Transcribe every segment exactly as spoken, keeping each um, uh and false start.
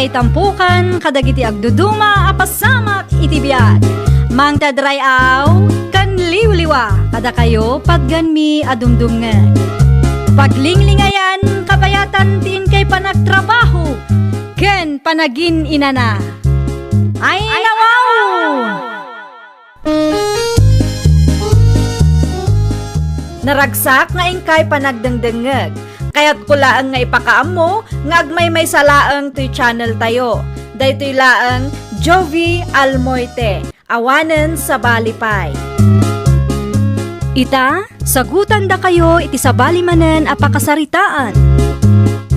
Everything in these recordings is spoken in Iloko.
Itampukan kadagiti agduduma a pasamak iti biag. Mangted ray-aw ken liwliwa kadakayo patganmi a dumdumngeg. Paglinglingayan, kabayatan ti inkay panagtrabaho ken panagin-inana. Ay, nawaw! Naragsak nga inkay panagdengdengngeg. Kayatko laeng nga ipakaammo nga agmaymaysa laeng toy channel tayo. Daytoy laeng Jovi Almoite, awanen sabali pay. Ita, sagutandakayo iti sabali manen a pakasaritaan.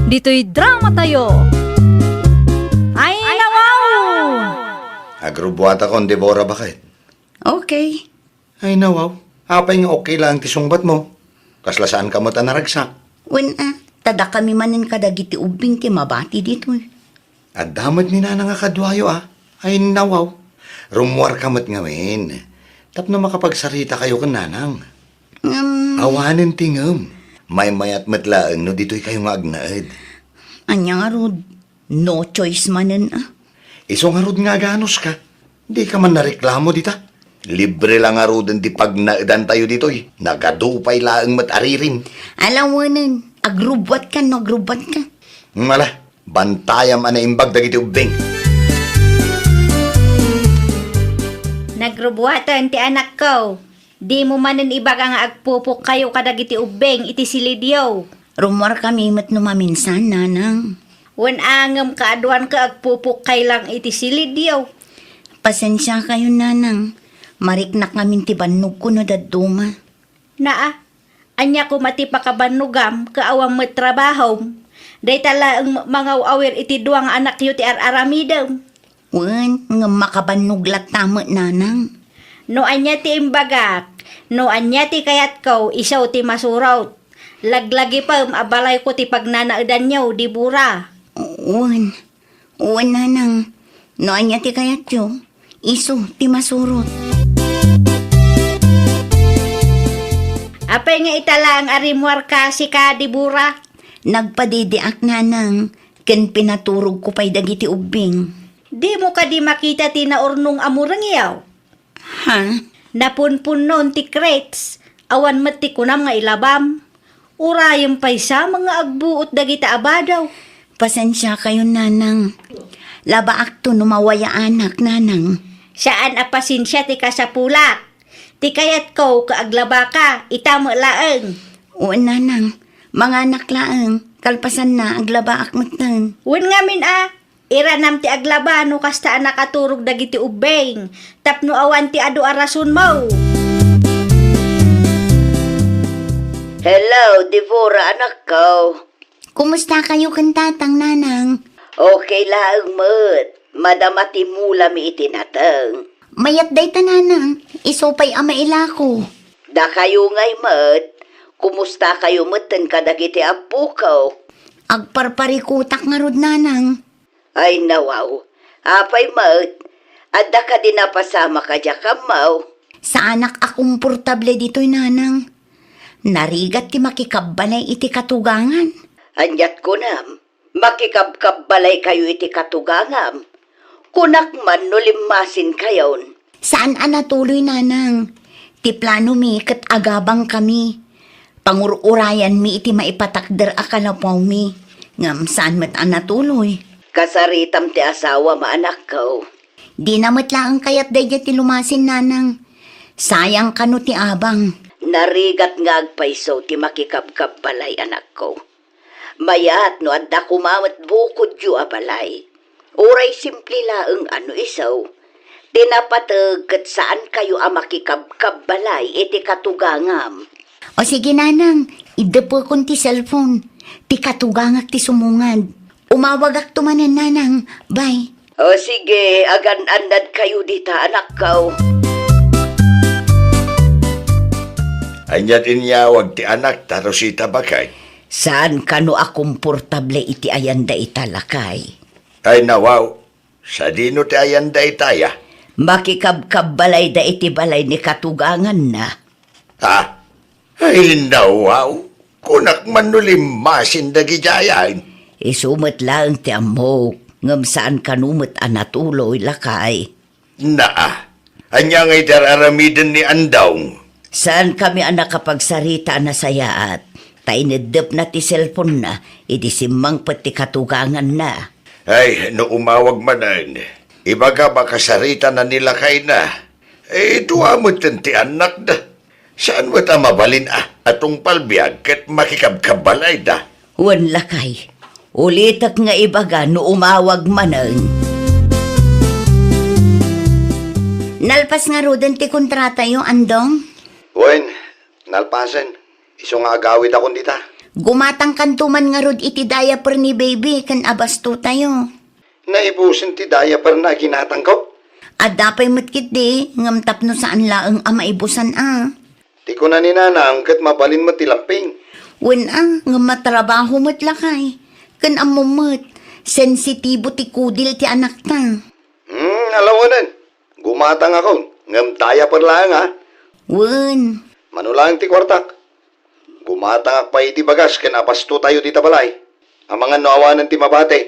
Ditoy drama tayo. Ay, nawaw! Agrubbuatakon, Deborah, baket. Okay. Ay, nawaw. Apay nga okay lang ti sungbatmo? Kasla saan ka met a naragsak? Wen a, ta dakami manen kadagiti ubbing ti mabati ditoy. Adda met ni Nanang a kaduayo, a. Ay, nawaw. Rummuar ka met ngamin. Tapno makapagsaritakayo ken Nanang. Ngem awanen ti ngem. Maymayat met laeng no ditoy kayo nga agnaed. Ania ngarud? No choice manen, a. Isu ngarud nga aganos ka. Di ka man nareklamo dita. Libre la ngaruden ti pagnaedantayo ditoy. Nagadu pay laeng met a ririm. Ala wenen, agrubbuat ka no agrubbuat ka. Ala, bantayam a naimbag dagiti ubbing. Nagrubbuaten ti anakko. Dimo manen ibaga nga agpupokkayo kadagiti ubbing iti silidyo. Rummuarkami met no maminsan, Nanang. Wen a, ngem kaaduan ket agpupokkay lang iti silidyo. Pasensiakayon, Nanang. Mariknak ngamin ti bannogko no dadduma. Naa, ania koma ti pakabannogam ket awan met trabahom? Dayta laeng mangaw-awir iti dua nga anakyo ti ar-aramidem. Wen, ngem makabannog latta met, Nanang. No ania ti imbagak, no ania ti kayatko, isu ti masurot. Laglagipem a balayko ti pagnanaedanyo, Debora. Wen, wen, Nanang. No ania ti kayatyo, isu ti masurot. Apay nga ita laeng a rimmuarka, sika, Debora? Nagpadidiak, Nanang, ken pinaturogko pay dagiti ubbing. Dimo kadi makita ti naurnong a murengyo? Ha? Napunpunnon ti crates, awan met ti kunam nga ilabam. Urayem pay sa nga agbuot dagita a badaw. Pasensiakayon, Nanang. Labaakto no mawayaanak, Nanang. Saan a pasensia ti kasapulak. Ti kayatko ket aglabaka, ita met laeng. Wen, Nanang. Manganak laeng, kalpasanna, aglabaak metten. Wen ngamin a, iranam ti aglaba no kasta a nakaturog dagiti ubbing, tapno awan ti adu a rasonmo. Hello, Debora, anakko. Kumustakayo ken tatang, Nanang? Okay laeng met. Madama ti mulami iti nateng. Mayat dayta, Nanang. Isu pay a mailako. Dakayo ngay met, kumustakayo metten kadagiti appoko? Agparparikutak ngarud, Nanang. Ay, nawaw. Apay met, adda kadi napasamak a diak ammo? Saanak a komportable ditoy, Nanang. Narigat ti makikabbalay iti katugangan. Aniat kunam? Makikabkabbalaykayo iti katugangam. Kunak man no limmasinkayon. Saan a natuloy, Nanang. Ti planomi ket agabangkami. Pangur-urayanmi iti maipatakder a kanapuawmi. Ngem saan met a natuloy. Kasaritam ti asawam, anakko. Dina met laeng kayat daydiay ti lumasin, Nanang. Sayang kano ti abang. Narigat nga agpayso ti makikabkabbalay, anakko. Mayat no adda koma met bukodyo a balay. Uray simple laeng a no isu, ti napateg ket saankayo a makikabkabbalay iti katugangam. O sige, Nanang, iddepekon ti cellphone. Ti katugangak ti sumungad. Umawagakto manen, Nanang. Bye. O sige, agan-annadkayo dita, anakko. Ania ti inyawag ti anakta, Rosita, baket? Saan kano a komportable iti ayanda ita, lakay. Ay, nawaw. Sadino ti ayanda itaya? Makikabkabbalayda iti balay ni katuganganna. Ha? Ay, nawaw. Kunak man no limmasin dagidiay. Isu met laeng ti ammok. Ngem saan kano met a natuloy, lakay. Naa, ania ngay ti ar-aramiden ni Andong? Saan kami a nakapagsarita a nasayaat, ta ineddepna ti cellphone-na idi simmangpet ti katuganganna. Ay, no umawag manen, ibagam a kasaritana ni lakayna. Eh, dua metten ti annakda. Saan met a mabalin a, a tungpal biag ket makikabkabbalayda? Wen, lakay, ulitek nga ibaga no umawag manen. Nalpas ngaruden ti kontratayo, Andong? Wen, nalpasen. Isu nga agawidakon dita. Gumatangkanto man ngarud iti diaper ni baby ken abastotayo. Naibusen ti diaper-na a ginatangko? Adda pay met ketdi, ngem tapno saan laeng a maibusan a. Ti kuna ni nanang ket mabalin met ti lamping. Wen a, ngem matrabaho met lakay. Ken ammom met, sensitibo ti kudil ti anakta. Hmm, alawanen. Gumatangakon, ngem diaper laeng a. Wen. Mano laeng ti kuartak? Gumatangak pay iti bagas ken abastotayo dita balay. Amangan no awanen ti mabati.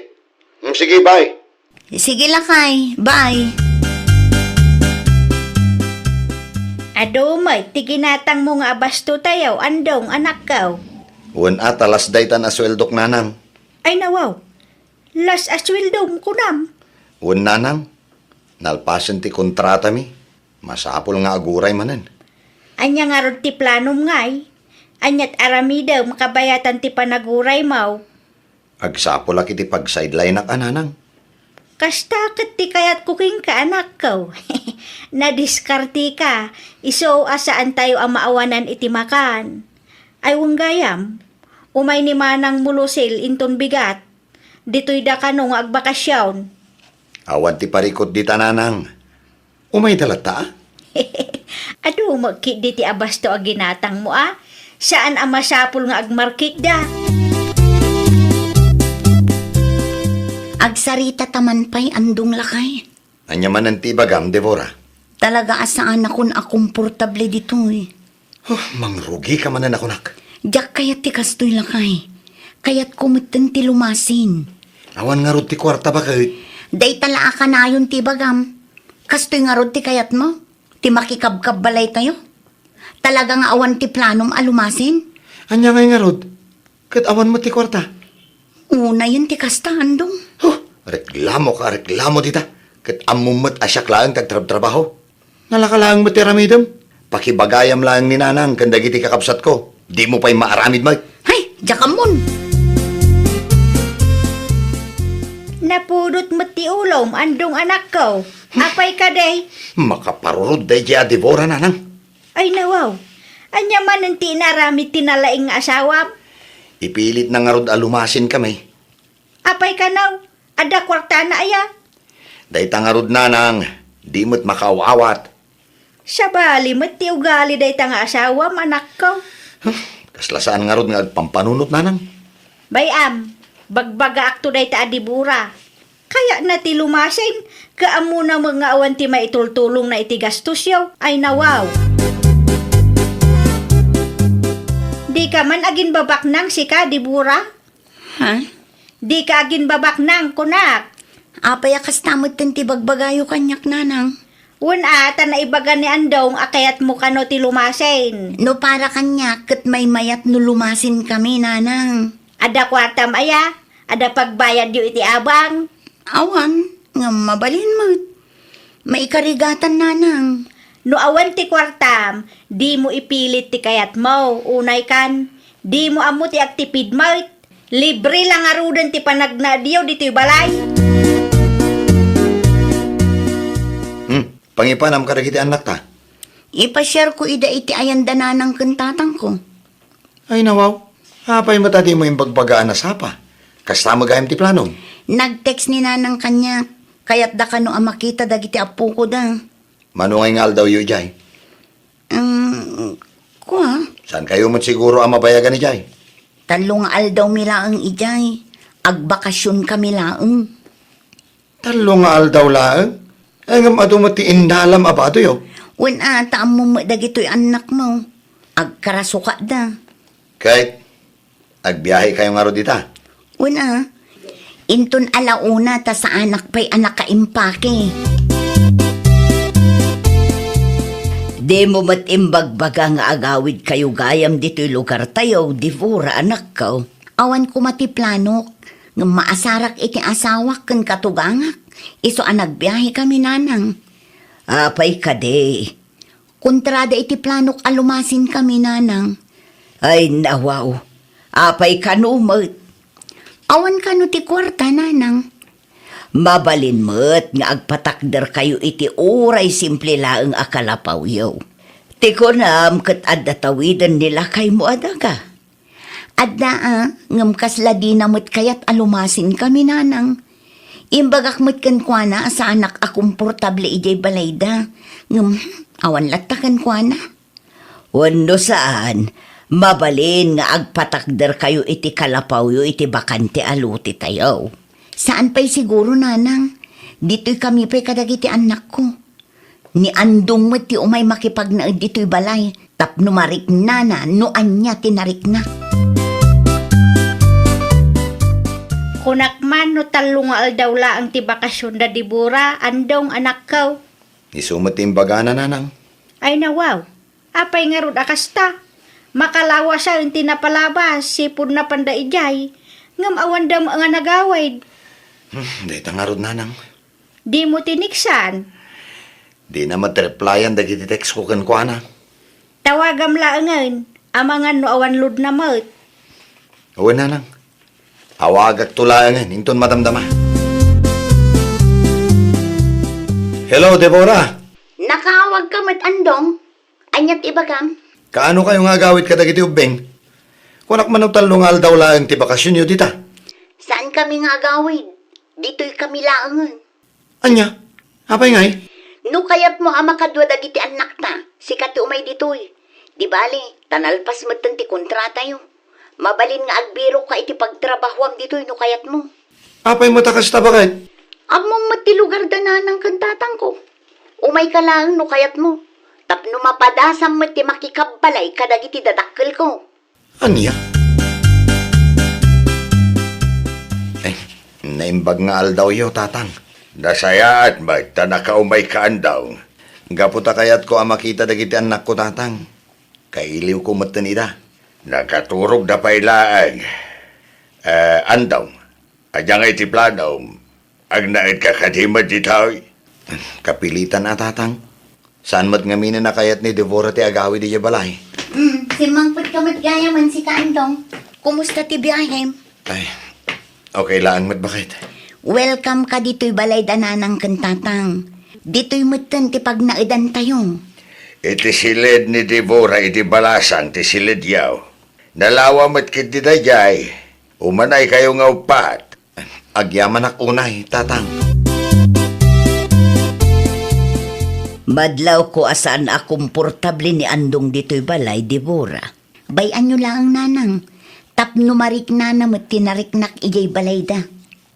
Hmm, sige, bye. Sige, lakay. Bye. Adu met ti ginatangmo nga abastotayo, Andong, anakko. Wen a, ta las daytan a sueldok, nanang. Ay, nawaw. Las a sueldom, kunam? Wen, nanang. Nalpasen ti kontratami. Masapul nga aguray manen. Ania ngarud ti planom, ngay? Aniat aramidem kabayatan ti panaguraymo? Agsapulak iti pagsideline-ak a, nanang. Kasta ket ti kayatko kenka, anakko. Nadiskarteka, isu a saantayo a maawanan iti makan. Ay, wen gayam, umay ni manangmo Lucille inton bigat. Ditoyda kano nga agbakasyon. Awan ti parikut dita, nanang. Umayda latta a? Adu met ketdi ti abasto a ginatangmo a. Saan a masapul nga agmarketda. Agsarita ta man pay, Andong, lakay. Ania manen ti ibagam, Deborah? Talaga a saanakon a komportable ditoy. Oh, mangrugika manen a kunak. Diak kayat ti kastoy, lakay. Kayatko metten ti lumasin. Awan ngarud ti kuarta, baket. Dayta la a kanayon ti ibagam. Kastoy ngarud ti kayatmo? Ti makikabkabbalaytayo? Talaga nga awan ti planom a lumasin? Ania ngay ngarud? Ket awan met ti kuarta. Unayen ti kasta, Andong. Huh, reklamoka a reklamo dita. Ket ammom met a siak laeng ti agtrabtrabaho. Nalaka laeng met ti aramidem. Pakibagayam laeng ni nanang ken dagiti kakabsatko. Dimo pay maaramid met. Hay, diak ammon. Napudot met ti ulom, Andong, anakko. Apay kadi? Makaparurod daydiay a Deborah, nanang. Ay, nawaw. Ania manen ti inaramid ti nalaing nga asawam? Ipilitna ngarud a lumasin kami. Apay kano? Adda kuartana aya? Dayta ngarud, nanang, di met makaaw-awat. Sabali met ti ugali dayta nga asawam, anakko. Huh, kasla saan ngarud nga agpampanunot, nanang. Bay-am, bagbagaakto dayta a Deborah. Kayatna ti lumasin, ket ammona met nga awan ti maitultulongna iti gastosyo. Ay, nawaw. Dika man aginbabaknang sika, Deborah? Ha? Dika aginbabaknang, kunak. Apay a kasta metten ti bagbagayo kaniak, nanang? Wen a, ta naibaga ni Andong a kayatmo kano ti lumasin. No para kaniak, ket maymayat no lumasinkami, nanang. Adda kuartam aya? Adda pagbayadyo iti abang? Awan, ngem mabalin met. Maikarigatan, nanang. No awan ti kuartam, dimo ipilit ti kayatmo, unay kan, dimo ammo ti agtipid met. Libre la ngaruden ti panagnaedyo ditoy balay. Hmm, pangipanam kadagiti annakta? Ipasiarko ida iti ayanda nanang ken tatangko. Ay, nawaw. Apay met a dimo imbagbaga a nasapa? Kasta met gayam ti planom? Nag-text ni nanang kaniak. Kayatda kano a makita dagiti appokoda. Mano ngay nga aldawyo idiay? Um, kua? Saankayo met siguro a mabayagan idiay? Tallo nga aldawmi laeng idiay. Agbakasionkami laeng. Tallo nga aldaw laeng? Ay, ngem adu met ti innalam a badoyo. Wen a, ta ammom met dagitoy annakmo. Agkarasukatda. Ket, agbiahekayo ngarud ita? Wen a, Inton ala una ta saanak pay a nakaimpake. Dimo met imbagbaga nga agawidkayo gayam ditoy lugartayo, Debora, anakko. Awan koma ti planok, ngem maasarak iti asawak ken katugangak, isu a nagbiahekami, nanang. Apay kadi? Kontrada iti planok a lumasinkami, nanang. Ay, nawaw. Apay kano met? Awan kano ti kuarta, nanang. Mabalin met nga agpatakderkayo iti uray simple laeng a kalapawyo. Ti kunam ket adda tawiden ni lakaymo a daga. Adda a, ngem kasla dina met kayat a lumasinkami, nanang. Imbagak met kenkuana a saanak a komportable idiay balayda. Ngem, awan latta kenkuana. Wenno saan, mabalin nga agpatakderkayo iti kalapawyo iti bakante a lotetayo. Saan pay siguro, nanang. Ditoykami pay kadagiti annakko. Ni Andong met ti umay makipagnaed ditoy balay tapno mariknana no ania ti narikna. Kunak man no tallo nga aldaw laeng ti bakasion da Debora, Andong, anakko. Isu met ti imbagana, nanang. Ay nawaw, apay ngarud a kasta? Makalawasen ti napalabas, sipud napanda idiay, ngem awan da nga nagawid. Hmm, dayta ngarud, nanang. Dimo tiniksan? Dina met replyan dagiti text ko kenkuana. Tawagam laengen, amangan no awan load na met. Wen, nanang. Awagakto laengen inton madamdama. Hello, Debora. Nakaawagka met, Andong. Ania ti ibagam? Kaano kayo nga agawid kadagiti ubbing? Kunak man no tallo nga aldaw laeng ti bakasionyo dita. Saankami nga agawid. Ditoykami laengen. Ania? Apay ngay? No kayatmo a makadua dagiti annakta, sika ti umay ditoy. Di bale, ta nalpas metten ti kontratayo. Mabalin nga agbirokka iti pagtrabahoam ditoy no kayatmo. Apay met a kasta, baket? Ammom met ti lugar da nanang ken tatangko. Umayka laeng no kayatmo, tapno mapadasam met ti makikabbalay kadagiti dadakkelko. Ania? Eh, naimbag nga aldawyo, tatang. Nasayaat met ta nakaumayka, Andong. Gapu ta kayatko a makita dagiti annakko, tatang. Kailiwko metten ida. Nakaturogda pay laeng. Eh, Andong, ania ngay ti planom? Agnaedka kadi met ditoy? Kapilitan a, tatang. Saan met ngamin a kayat ni Debora ti agawid idiay balay. Mm, simmangpetka met gayam, sika, Andong. Kumusta ti biahem? Ay, okay laeng met, baket. Welcome ka ditoy balay da nanang ken tatang. Ditoy metten ti pagnaedantayo. Iti siled ni Debora iti balasang ti siledyo. Nalawa met ketdi daydiay. Umanaykayo nga uppat. Agyamanak unay, tatang. Madlawko a saan a komportable ni Andong ditoy balay, Debora. Bay-anyo laeng, nanang, tapno mariknana met ti nariknak idiay balayda.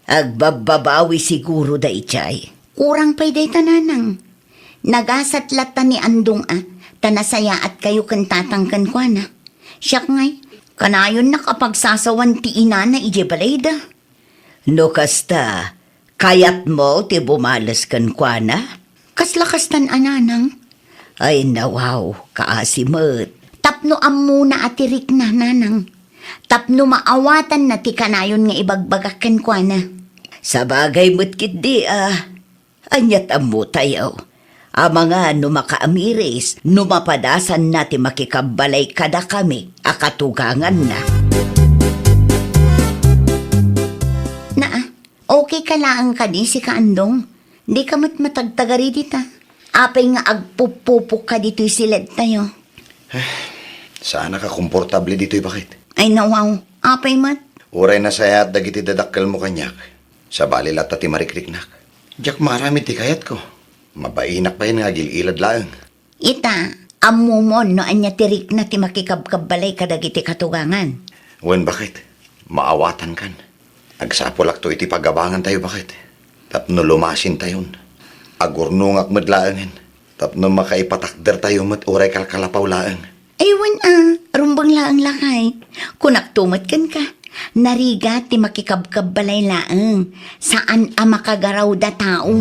Agbabbabawi siguro daydiay. Kurang pay dayta, nanang. Nagasat latta ni Andong a, ta nasayaatkayo ken tatang kenkuana. Siak ngay, kanayonnak a pagsasawan ti inana idiay balayda. No kasta, kayatmo ti bumales kenkuana? Kasla kastan a, nanang. Ay, nawaw, kaasi met. Tapno ammona a ti rikna, nanang. Tapno maawatanna ti kanayon nga ibagbagak kenkuana. Sabagay met ketdi a. Ania't ammotayo? Amangan no makaamiris, no mapadasanna ti makikabbalay kadakami a katuganganna. Naa, okay ka laeng kadi, sika Andong? Dika met matagtagari dita. Apay nga agpupupok ka ditoy siledtayo? Saanak a komportable ditoy, baket. Ay, nawaw. Apay met? Uray nasayaat dagiti dadakkelmo kaniak. Sabali latta ti marikriknak. Diak maaramid ti kayatko. Mabainak pay nga agil-ilad laeng. Ita, ammomon no ania ti rikna ti makikabkabbalay kadagiti katugangan. Wen, baket, maawatankan. Agsapulakto iti pagabangantayo, baket, tapno lumasintayon. Agurnongak met laengen, tapno makaipatakdertayo met uray kalkalapaw laeng. Ay, wen a, rumbeng laeng lakay. Kunakto met kenka, Narigat ti makikabkabbalay laeng, saan a makagaraw da tao.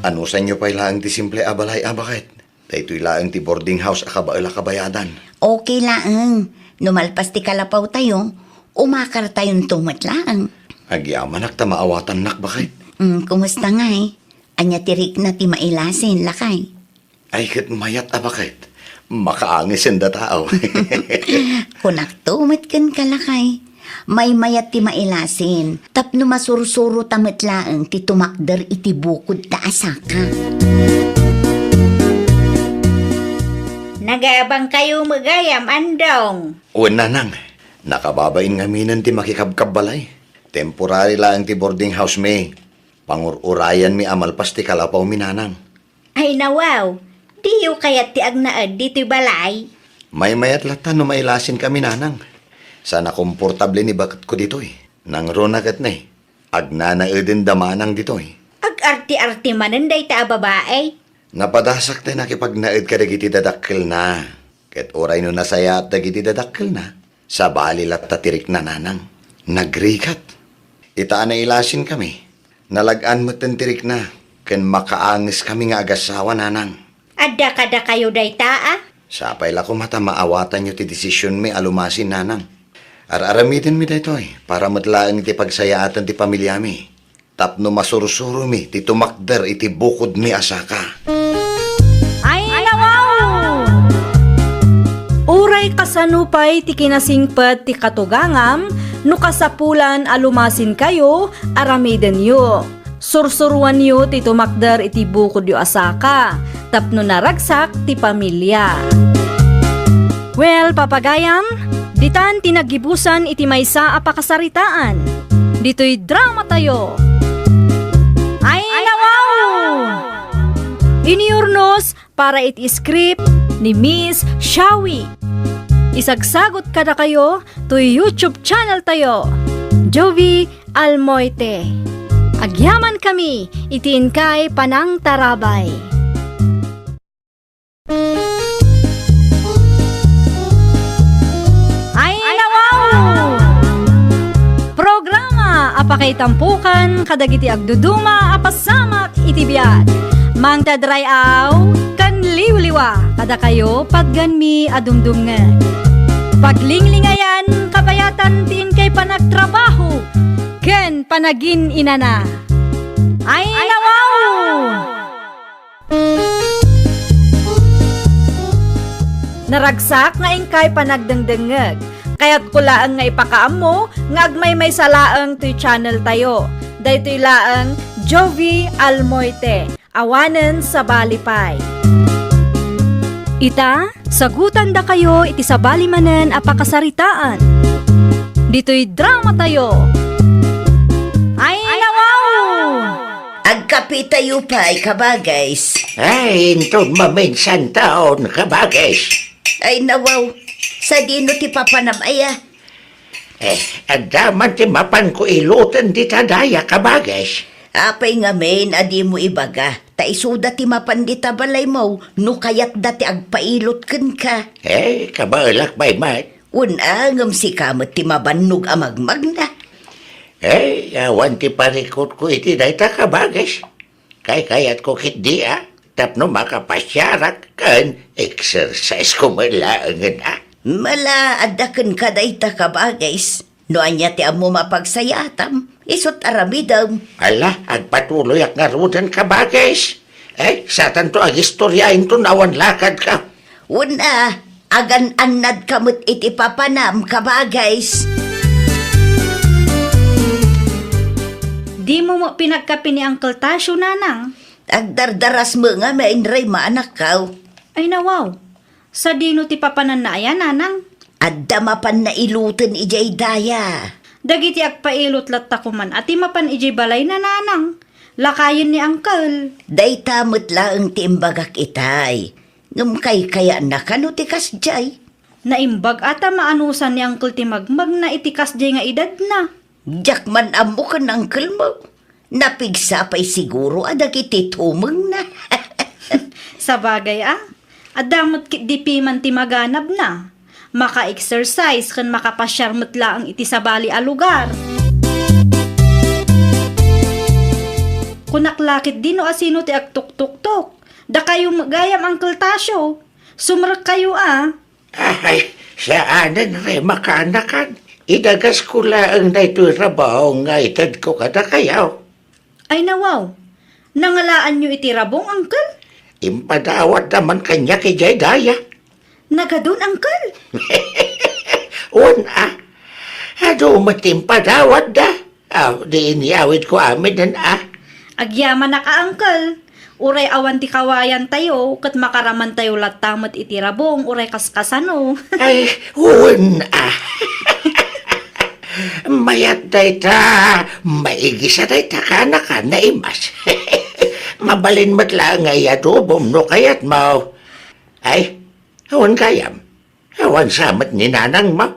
Anusanyo pay laeng ti simple a balay a baket? Daytoy laeng ti boarding house a kabael a kabayadan. Okay laeng. No malpas ti kalapawtayo, umakartayonto met laeng. Agyamanak ta maawatannak, baket. Mm, kumusta ngay? Ania ti rikna ti mailasin, lakay? Ay, ket mayat a baket. Makaangisen da tao. Kunakto met kenka, lakay. Maymayat ti mailasin, tapno masursuro ta met laeng ti tumakder iti bukod ta a saka. Nagabangkayo met gayam, Andong. Wen, nanang. Nakababain ngaminen ti makikabkabbalay. Temporary laeng ti boarding house mi. Pangur-urayanmi a malpas ti kalapawmi, nanang. Ay, nawaw, diyo kayat ti agnaed ditoy balay? Maymayat latta no mailasin kami, nanang. Saan a komportable ni baketko ditoy. Nangruna ket ne, agnanaeden da manang ditoy. Ag-arti-arti manen dayta a babai. Napadasak ti nakipagnaed kadagiti dadakkelna. Ket uray no nasayaat dagiti dadakkelna, sabali latta ti rikna, nanang. Nagrigat. Ita a nailasin kami, nalag-an metten ti rikna, ken makaanges kami nga agassawa, nanang. Adda kadakayo dayta a? Sapay la koma ta maawatanyo ti desisionmi a lumasin, nanang. Ar-aramidenmi daytoy para met laeng iti pagsayaatan ti pamiliami. Tapno masursuromi ti tumakder iti bukodmi a saka. Ay, nawaw! Uray kasano pay ti kinasingpet ti katugangam, no kasapulan a lumasinkayo, aramidenyo. Sursuroanyo ti tumakder iti bukodyo a saka, tapno naragsak ti pamilia. Well, papagayam, ditan ti naggibusan iti maysa a pakasaritaan. Ditoy dramatayo. Ay, nawaw! Iniurnos para iti script ni Miss Shawi. Isagsagot kadakayo toy YouTube channel tayo, Jovie Almoite. Agyaman kami iti inkay panangtarabay. Ay, nawaw! Programa a pakaitampukan kadagiti agduduma a pasamak iti biag. Mangted ray-aw ken liwliwa kadakayo patgenmi a dumdumngeg. Paglinglingayan, kabayatan ti inkay panagtrabaho ken panagin-inana. Ay, nawaw! Naragsak nga inkay panagdengdengngeg. Kayatko laeng nga ipakaammo nga agmaymaysa laeng toy channel tayo. Daytoy laeng Jovie Almoite, awanen sabali pay. Ita, sagutandakayo iti sabali manen a pakasaritaan. Ditoy dramatayo. Ay, nawaw! Agkapitayo pay, kabagays. Ay, inton maminsan taon, kabagays. Ay, nawaw. Sadino ti papanam aya? Eh, adda man ti mapanko iluten dita daya, kabagays. Apay ngamin a dimo ibaga, ta isuda ti mapan dita balaymo no kayatda ti agpailot kenka. Eh, kabaelak pay met. Wen a, ngem sika met ti mabannog a magmagna. Eh, awan ti parikutko iti dayta, kabagays. Kaykayatko ketdi a, tapno makapasiarak ken exercise ko met laengen a. Mala, adda kenka dayta, kabagays. No ania ti ammom a pagsayaatam, isut' aramidem. Ala, agpatuloyak ngaruden, kabagays. Eh, satanto agistorya inton awan lakadka. Wen a, agan-annadka met iti papanam, kabagays. Dimo met pinagkapi ni Uncle Tasyo, nanang? Agdardaras met ngamin ray manakkaw. Ay, nawaw. Sadino ti papananna aya, nanang? Adda mapanna iluten idiay daya. Dagiti agpailot latta koman a ti mapan idiay balayna, nanang. Lakayen ni Uncle. Dayta met laeng ti imbagak itay. Ngem kaykayatnaka no ti kasdiay? Naimbag a ta maanusan ni Uncle ti magmagna iti kasdiay nga edadna. Diak man ammo ken Uncle mo. Napigsa pay siguro a dagiti tumengna. Sabagay a, adda met ketdi piman ti maganabna. Maka-exercise ken makapasiar met laeng iti sabali a lugar. Kunak la ketdi no asino ti agtuktuktok. Dakayo met gayam, Uncle Tasio. Sumrekkayo a. Ay, saanen, Rema, kaanakan. Idagasko laeng daytoy rabong nga itedko kadakayo. Ay, nawaw. Nangalaanyo iti rabong, Uncle? Impadawatda man kaniak idiay daya. Nagadun, Uncle? Wen a. Adu met ti impadawatda. Aw, di inyawidko aminen a. Agyamanak a, Uncle. Uray awan ti kawayantayo, ket makaramantayo latta met iti rabong, uray kaskasano. Ay, wen a. Mayat dayta. Maigisa dayta, kaanakan, naimas. Mabalin met laeng nga iadobom no kayatmo. Ay, awan gayam. Awan sa met ni nanangmo?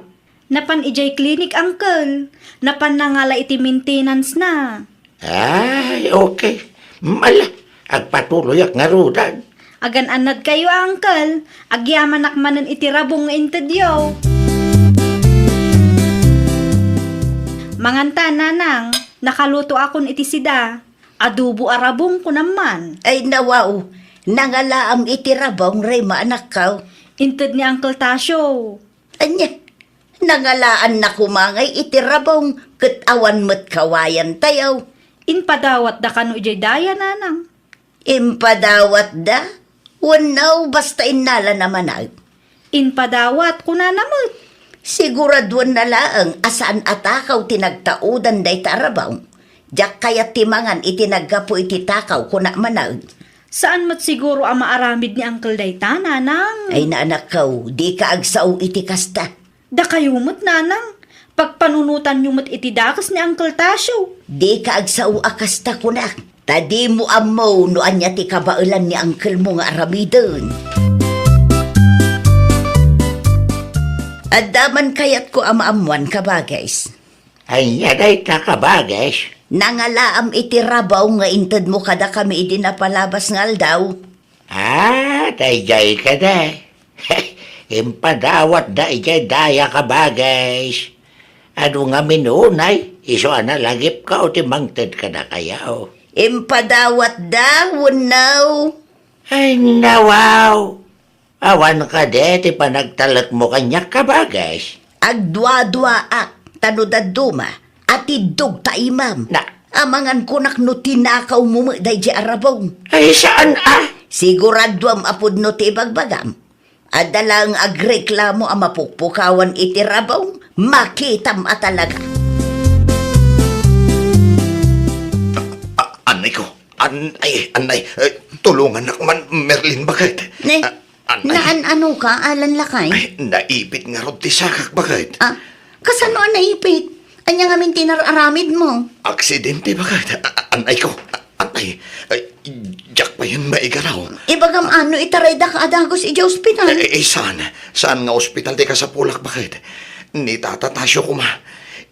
Napan idiay clinic, Uncle. Napan nangala iti maintenance na. Ay, okay. Ala, agpatuloyak ngaruden. Agan-annadkayo, Uncle. Agyamanak manen iti rabong nga intedyo. Manganta, Nanang. Nakalutoakon iti sida. Adobo a rabong, kunam man. Ay, nawaw. Nangalaam iti rabong, Rema, anakko. Inted ni Uncle Tasio. Ania, nangalaanna koma ngay iti rabong ket awan met kawayantayo. Impadawatda kano idiay daya, Nanang? Impadawatda? Wenno, basta innalana manen. Impadawat, kunana met. Siguraduenna laeng a saan a takaw ti nagtaudan dayta a rabong. Diak kayat ti mangan iti naggapu iti takaw, kuna manen. Saan met siguro a maaramid ni Uncle dayta, Nanang? Ay, anakko, dika agsao iti kasta. Dakayo met, Nanang, pagpanunotanyo met iti dakes ni Uncle Tasio. Dika agsao a kasta, kunak. Ta dimo ammo no ania ti kabaelan ni uncle mo nga aramiden. Adda man kayatko a maammoan, kabages. Ania dayta, kabages? Nangalaam iti rabong nga intedmo kadakami idi napalabas nga aldaw. Ah, daydiay kadi. Impadawatda idiay daya, kabages. Adu ngamin unay, isu a nalagipko ti mangted kadakayo. Impadawatda, wenno? Ay, nawaw. Awan kadi ti panagtalekmo kaniak, kabages? Agduaduaak, ta no dadduma, atiddog ta imam. Na- Amangan kunak no tinakawmo met daydiay a rabong. Ay, saan a? Siguraduam a pudno ti ibagbagam. Adda laeng agreklamo a mapukpukawan iti rabong, makitam a talaga. A-, a-, annay ko. An-, ay, annay. Eh, tulungannak man, Merlin, baket. Ne? Ah, annay. Naan-ano ka, Alan, lakay? Ay, naipit ngarud ti sakak, baket. Ah, kasano a naipit? Ania ngamin ti nar-aramidmo? Aksidente, baket. A-, a-, annay ko. A-, annay. Ay, diak payen maigaraw. Ibagam ano, itarayda ka a dagus idiay ospital? Eh, eh, saan? Saan nga ospital ti kasapulak, baket? Ni Tata Tasio koma.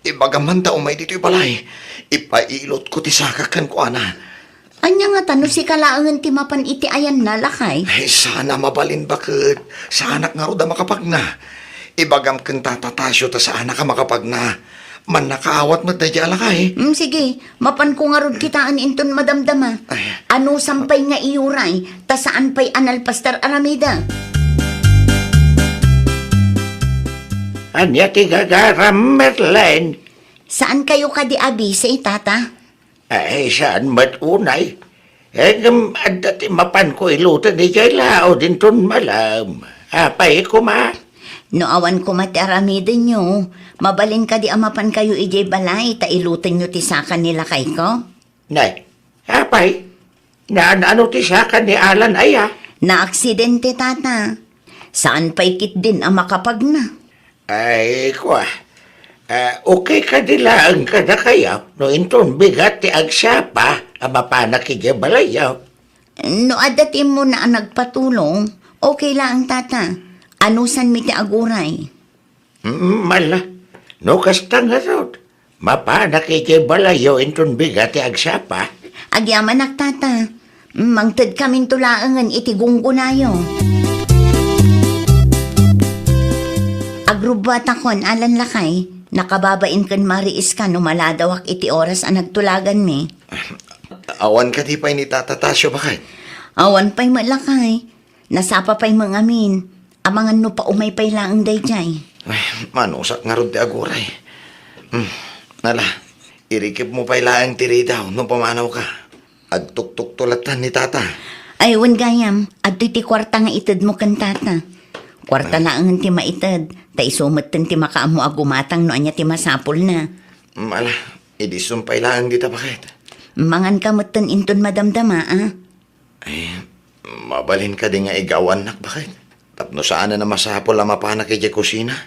Ibagam man ta umay ditoy balay. Ipailotko ti sakak kenkuana. Ania ngata no sika laengen ti mapan iti ayanna, lakay? Ay, saan a mabalin, baket. Saanak ngarud a makapagna. Ibagam ken Tata Tasio ta saanak a makapagna. Mannakaawat met daydiay a lakay. Mm, sige, mapanko ngarud kitaen inton madamdama. Ay. Anusam pay nga iyuray, ta saan pay a nalpas ti ar-aramida. Ania ti gagaram, Merlin? Saankayo kadi a busy, Tata? Ay, saan met unay? Ngem adda ti mapanko iluten idiay laud inton malem. Apay koma? No awan koma ti aramidenyo, mabalin kadi a mapankayo idiay balay ta ilutenyo ti saka ni lakayko? Nay, apay? Naan-ano ti saka ni Alan aya? Naaksidente, Tata. Saan pay ketdin a makapagna. Ay, kua. Ah, okay kadi laeng kadakayo no inton bigat ti agsapa a mapanak idiay balayyo? No adda ti immuna a nagpatulong, okay laeng, Tata. Anusanmi ti aguray. Mm, mala. No kasta ngarud, mapanak idiay balayyo inton bigat ti agsapa. Agyamanak, Tata. Mangtedkaminto laengen iti gunggonayo. Agrubbuatakon, Alan, lakay. Nakababain ken mariiska no maladawak iti oras a nagtulaganmi. Awan kadi pay ni Tata Tasio, baket? Awan pay met, lakay. Nasapa pay met ngamin. Amangan no paumay pay laeng daydiay. Ay, manusak ngarud ti aguray. Hmm, ala, irikipmo pay laeng ti ridaw no pamanawka. Agtuktukto latta ni Tata. Ay, wen gayam, adtoy ti kuarta nga itedmo ken Tata. Kuarta Ah. laengen ti maited, ta isu metten ti makaammo a gumatang no ania ti masapulna. Mm, ala, idi sumpay laeng dita, baket? Manganka metten inton madamdama, a? Ay, mabalin kadi nga igawannak, baket? Tapno saanen a masapul a mapanak idiay kusina.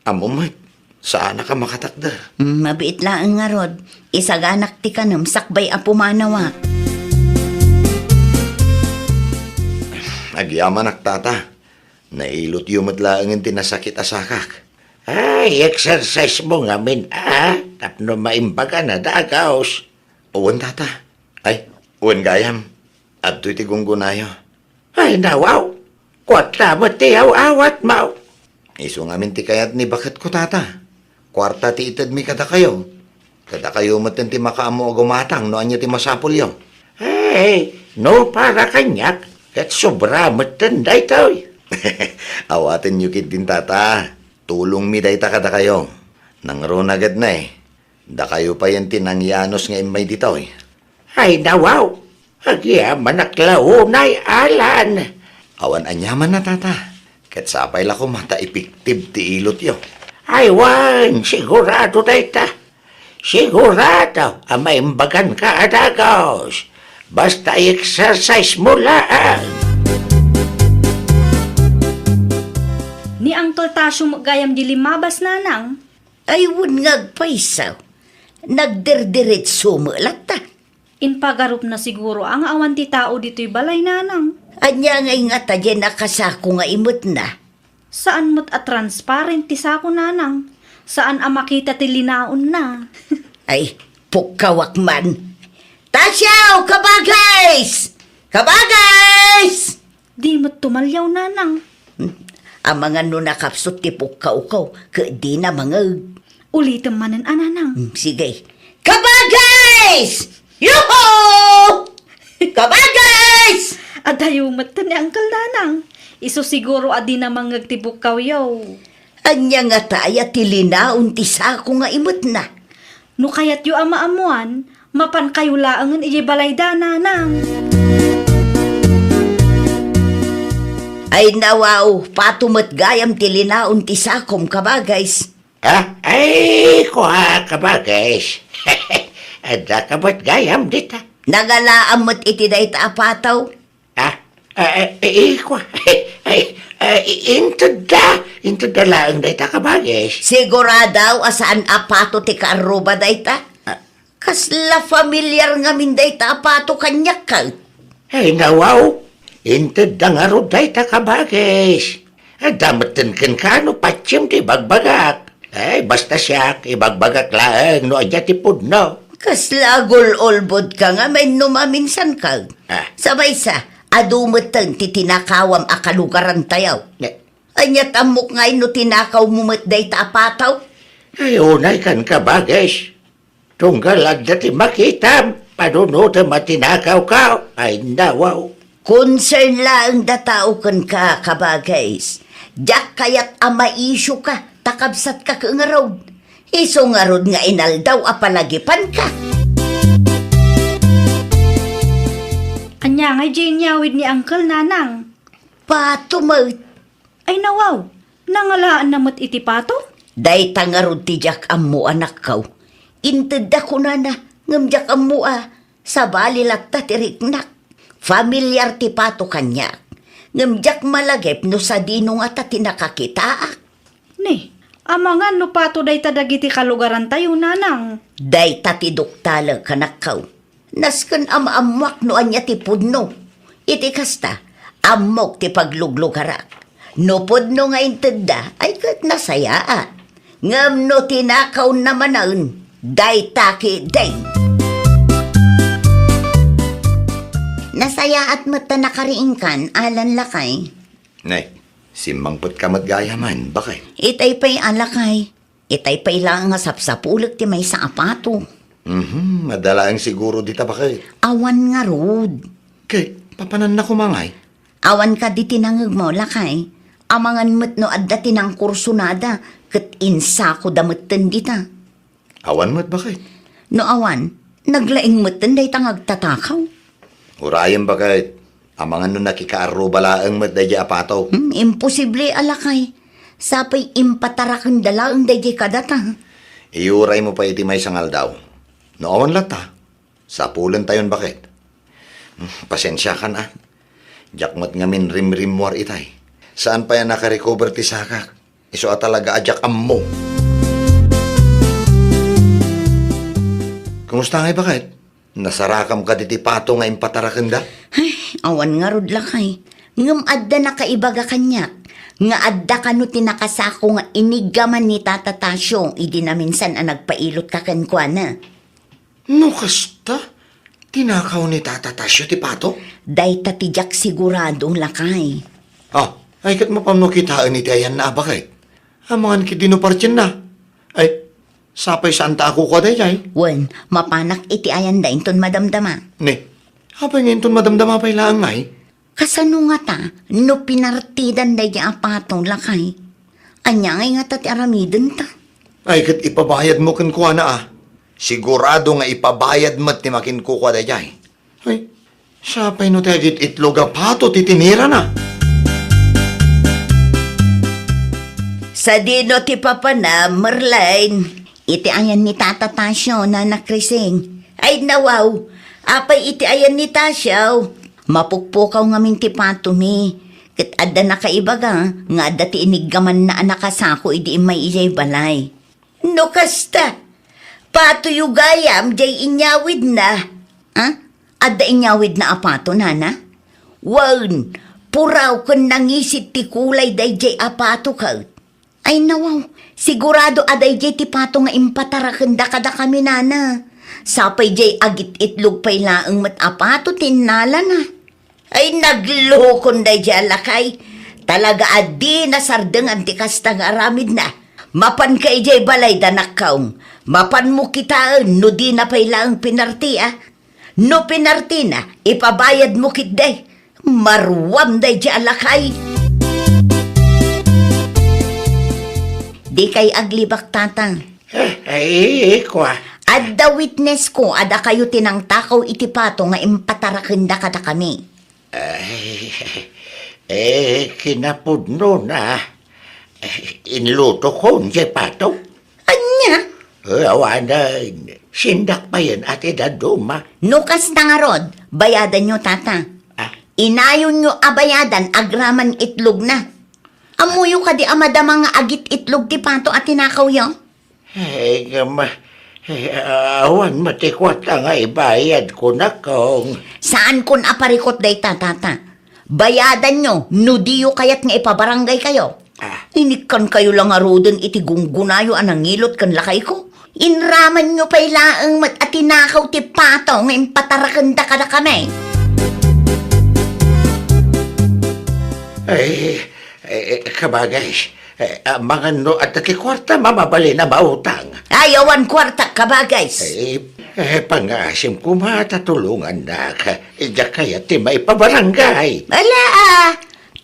Ammom met, saanak a makatakder. Mm, mabiit laeng ngarud. Isaganak ti kanem sakbay a pumanawak. Agyamanak, Tata. Nailotyo met laengen ti nasakit a sakak. Ay, exercise mo ngamin, a? Tapno maimbagan a dagus. Wen, Tata. Ay, wen gayam. Adtoy ti gunggonayo. Ay, nawaw. Kuarta met ti aw-awatmo. Isu ngamin ti kayat ni baketko, Tata. Kuarta ti itedmi kadakayo. Kadakayo metten ti makaammo a gumatang no ania ti masapulyo. Ay, no para kaniak, ket sobra metten daytoy. Awatenyo ketdin, Tata. Tulongmi dayta kadakayo. Nangruna ket ne, dakayo payen ti nangyanus nga immay ditoy. Ay, nawaw! Agyamanak la unay, Alan! Awan aniamanna, Tata. Ket sapay la koma ta epektibo ti ilotyo. Ay, wen, sigurado dayta. Sigurado a maimbaganka a dagus. Basta i-exercise mo laeng. Ni Uncle Tasio met gayam di limmabas, Nanang. Ay, wen nga agpayso. Nagdirdiretso met latta. Impagarupna siguro a nga awan ti tao ditoy balay, Nanang. Ania ngay ngata diay nakasako nga imetna? Saan met a transparent ti sako, Nanang. Saan a makita ti linaonna. Ay, pukkawak man. Tasiaw, kabagays! Kabagays! Di met tumaliaw, Nanang. Hmm. Amangan no nakapsut ti pukkawko, ket dina mangeg. Ulitem manen a, Nanang. Hmm, sige. Kabagays! Yuhu! Kabagays! Adayo met ni Uncle, Nanang. Isu siguro a dina mangeg ti pukkawyo. Ania ngata aya ti linaon ti sako nga imetna? No kayatyo a maammoan, mapankayo laengen idiay balayda, Nanang. Ay, nawaw, pato met gayam ti linaon ti sakom, kabagays. Ah, ay, kua, kabagays. Adda ka met gayam dita. Nagalaam met iti dayta a pato. Ah, ah, eh, eh, kua. Ay, ah, i-, intedda. Intedda laeng dayta, kabagays. Sigurado a saan a pato ti kaarruba dayta? Ah. Kasla familiar ngamin dayta a pato kaniak, ket? Ay, nawaw. Intedda ngarud dayta, kabagays. Adda metten kenka no patiem ti ibagbagak. Ay, basta siak, ibagbagak laeng no adda ti pudno. Kasla agul-ulbodka ngamin no maminsanka. Ah. Sa maysa, adu metten ti tinakawam a kalugarantayo. Ne- Ania't ammok ngay no tinakawmo met dayta a pato? Ay, unay kan, kabagays. Tunggal adda ti makitam, panunotem a tinakawko. Ay, nawaw. Concern laeng da tao kenka, kabagays. Diak kayat a maisioka, ta kabsatka ket ngarud. Isu ngarud nga inaldaw a palagipanka. Ania ngay diay inyawid ni Uncle, Nanang? Pato met. Ay, nawaw, nangalaanna met iti pato? Dayta ngarud ti diak ammo, anakko. Intedda kunana, ngem diak ammo a, sabali latta ti riknak. Familiar ti pato kaniak, ngem diak malagip no sadino ngata ti nakakitaak. Ni, amangan no pato dayta dagiti kalugarantayo, Nanang. Dayta ti duktalek, anakko. Nasken a maammoak no ania ti pudno. Iti kasta, ammok ti pagluglugarak. No pudno nga intedda, ay ket nasayaat. Ngem no tinakawna manen, dayta ketdin. Nasayaat met ta nakariingkan, Alan, lakay. Nay, Simmangpetka met gayamen, baket. Itay pay a lakay. Itay pay laeng a sapsapulek ti maysa a pato. Mhm, adda laeng siguro dita, baket. Awan ngarud. Ket, papananna koma ngay? Awan kadi ti nangngegmo, lakay. Amangan met no adda ti nangkursonada, ket insakoda metten dita. Awan met, baket. No awan, naglaing metten dayta nga agtatakaw. Urayem, baket. Amangan no nakikaarruba laeng met daydiay a pato. Hmm, imposible a lakay. Sapay impatarakenda laeng daydiay kadata. Iuraymo pay iti maysa nga aldaw. No awan latta, sapulentayon, baket. Hmm, pasensiakan, a. Diak met ngamin rimrimmuar itay. Saan pay a nakarecover ti sakak. Isu a talaga a diak ammo. Kumusta ngay, baket? Nasarakam kadi ti pato nga impatarakenda? Ay, awan ngarud, lakay. Ngem adda nakaibaga kaniak nga adda kano ti nakasako nga iniggaman ni Tata Tasio idi naminsan a nagpailotka kenkuana. No kasta, tinakaw ni Tata Tasio ti pato? Dayta ti diak sigurado, lakay. Ah, ay ket mapano kitaen iti ayanna a baket? Amangan ketdi no partienna. Ay, sapay saanta a kukua daydiay? Wen, mapanak iti ayanda inton madamdama. Ne, apay nga inton madamdama pay laeng ngay? Kasano ngata no pinartidan daydiay a pato, lakay? Ania ngay ngata ti aramidenta? Ay, ket ipabayadmo kenkuana, a. Sigurado nga ipabayad met ti makinkukua daydiay. Ay, sapay no ti agit-itlog a pato ti tinirana. Sadino ti papana, Merlin? Iti ayan ni Tata Tasio, Nana Krising. Ay, nawaw! Apay iti ayan ni Tasio? Mapukpukaw ngamin ti patomi. Ket adda nakaibaga nga adda ti iniggamanna a nakasako idi immay idiay balay. No kasta, patoyo gayam diay inyawidna. Ha? Adda inyawidna a pato, nana? Wen, puraw ken nangisit ti kulay daydiay a pato ket. Ay nawaw, sigurado a daydiay ti pato nga impatarakenda kadakami, nana. Sapay diay agit-itlog pay laeng met a pato ti innalana. Ay, naglukon daydiay a lakay. Talaga a dina sardengan ti kasta nga aramidna. Mapanka idiay balay, danakkaw. Mapanmo kitaen no dina pay laeng pinarti, a. No pinartina, ipabayadmo ketdi. Maruam daydiay a lakay. Dikay aglibak, tata. Eh, eh, kua. Adda witnessko a dakayo ti nangtakaw iti pato nga impatarakenda kadakami. Ay, eh, kinapudnona, eh, inlutokon diay pato. Ania? Eh, awanen, sindak payen a ti dadduma. No kasta ngarud, bayadanyo, tata. Ah? Inayonyo a bayadan agraman itlogna. Ammoyo kadi a madama nga agit-itlog ti pato a tinakawyo? Eh, ngem, eh, awan met ti kuarta nga ibayad, kunakong. Saankon a parikut dayta, tata. Bayadanyo no diyo kayat nga ipabaranggaykayo. Ah. Inikkankayo la ngaruden iti gunggonayo a nangilot ken lakayko. Inramanyo pay laeng met a tinakaw ti pato nga impatarakenda kadakami. Ay, eh, eh, kabagay, eh, amangan no adda ti kuarta, mabalin a mautang. Ay, awan kuarta, kabagay. Eh, eh, pangngaasim koma ta tulongannak. Diak kayat ti maipabaranggay. Ala, ah,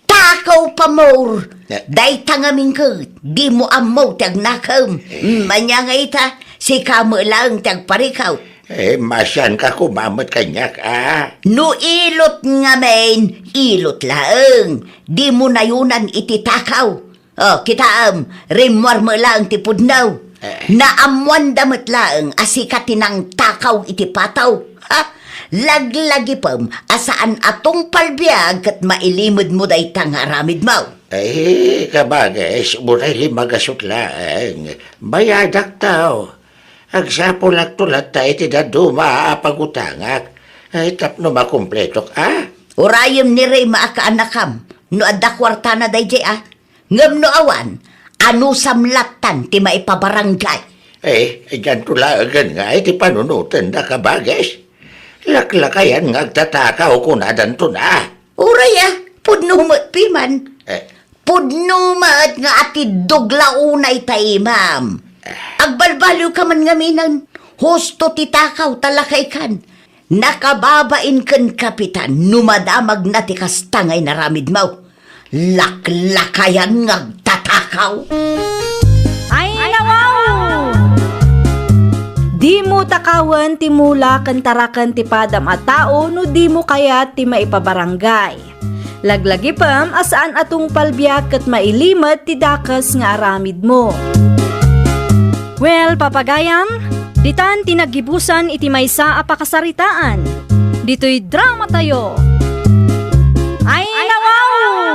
takaw pamor. Eh. Dayta ngamin ket, dimo ammo ti agnakem. Eh. Mm, ania nga ita, sika met laeng ti agparikaw. Eh, masianka koma met kaniak, a. No ilot ngamin, ilot laeng. Dimo nayonan iti takaw. Oh, kitaem, rimmuar met laeng ti pudno. Eh. Naammoanda met laeng a sika ti nangtakaw iti pato. Ha? Laglagipem a saan a tungpal biag ket mailimedmo dayta nga aramidmo. Ay, kabagis, uray limmagasut laeng. Bayadakto. Agsapulakto latta iti dadduma a pagutangak. Ay, tapno makumpletok, a? Urayem ni Reyma a kaanakam, no adda kuartana daydiay, a? Ngem no awan, anusam lattan ti maipabaranggay? Eh, dianto laengen nga iti panunotenda, kabagis. Laklakayan nga agtatakaw, kunadanton, a. Uray, a, pudno met piman. Eh. Pudno met nga atiddog la unay ta imam. Agbalbaliwka man ngaminen, husto ti takaw ta lakaykan. Nakababain ken kapitan no madamagna ti kasta nga inaramidmo. Laklakayan nga agtatakaw. Ay, nawaw! Dimo takawen ti mula ken taraken ti padam a tao no dimo kayat ti maipabarangay. Laglagipem a saan a tungpal biag ket mailimed ti dakes nga aramidmo. Well, papagayam, ditan ti naggibusan iti maysa a pakasaritaan. Ditoy dramatayo. Ay, nawaw!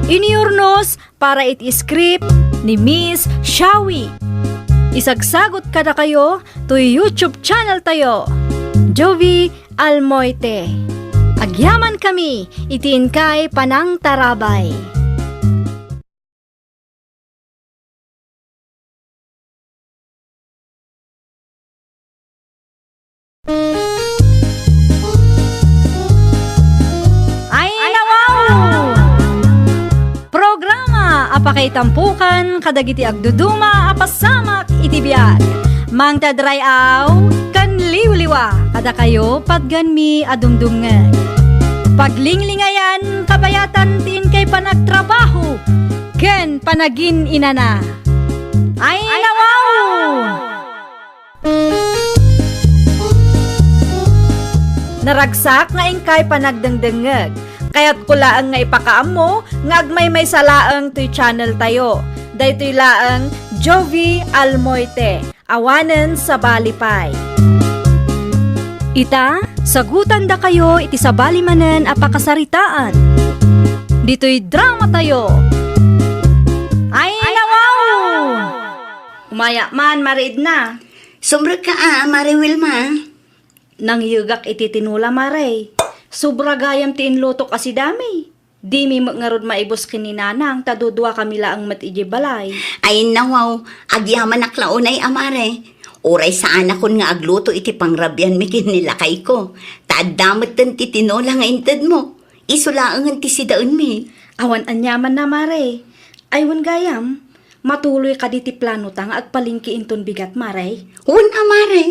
Iniurnos para iti script ni Miss Shawi. Isagsagot kadakayo toy YouTube channel tayo, Jovi Almoite. Agyamankami iti inkay panangtarabay. Ay, nawaw! Programa a pakaitampukan kadagiti agduduma a pasamak iti biag. Mangted ray-aw ken liwliwa kadakayo patgenmi a dumdumngeg. Paglinglingayan, kabayatan ti inkay panagtrabaho ken panagin-inana. Ay, nawaw! Naragsak nga inkay panagdengdengngeg. Kayatko laeng nga ipakaammo nga agmaymaysa laeng toy channel tayo. Daytoy laeng Jovi Almoite. Awanen sabali pay. Ita, sagutandakayo iti sabali manen a pakasaritaan. Ditoy dramatayo. Ay, nawaw! Umayak man, Mare Edna. Sumrekka a, Mare Wilma. Nangyegak iti tinola, Mare. Sobra gayam ti inlutok a sidami. Dimi met ngarud maibus ken ni Nanang ta duduakami laeng met idiay balay. Ay, nawaw, agyamanak la unay a, Mare. Uray saanakon nga agluto iti pangrabianmi ken ni lakayko. Ta adda metten ti tinola nga intedmo. Isu laengen ti sidaenmi. Awan aniamanna, Mare. Ay, wen gayam, matuloy kadi ti planota nga agpalengke inton bigat, Mare? Wen a, Mare.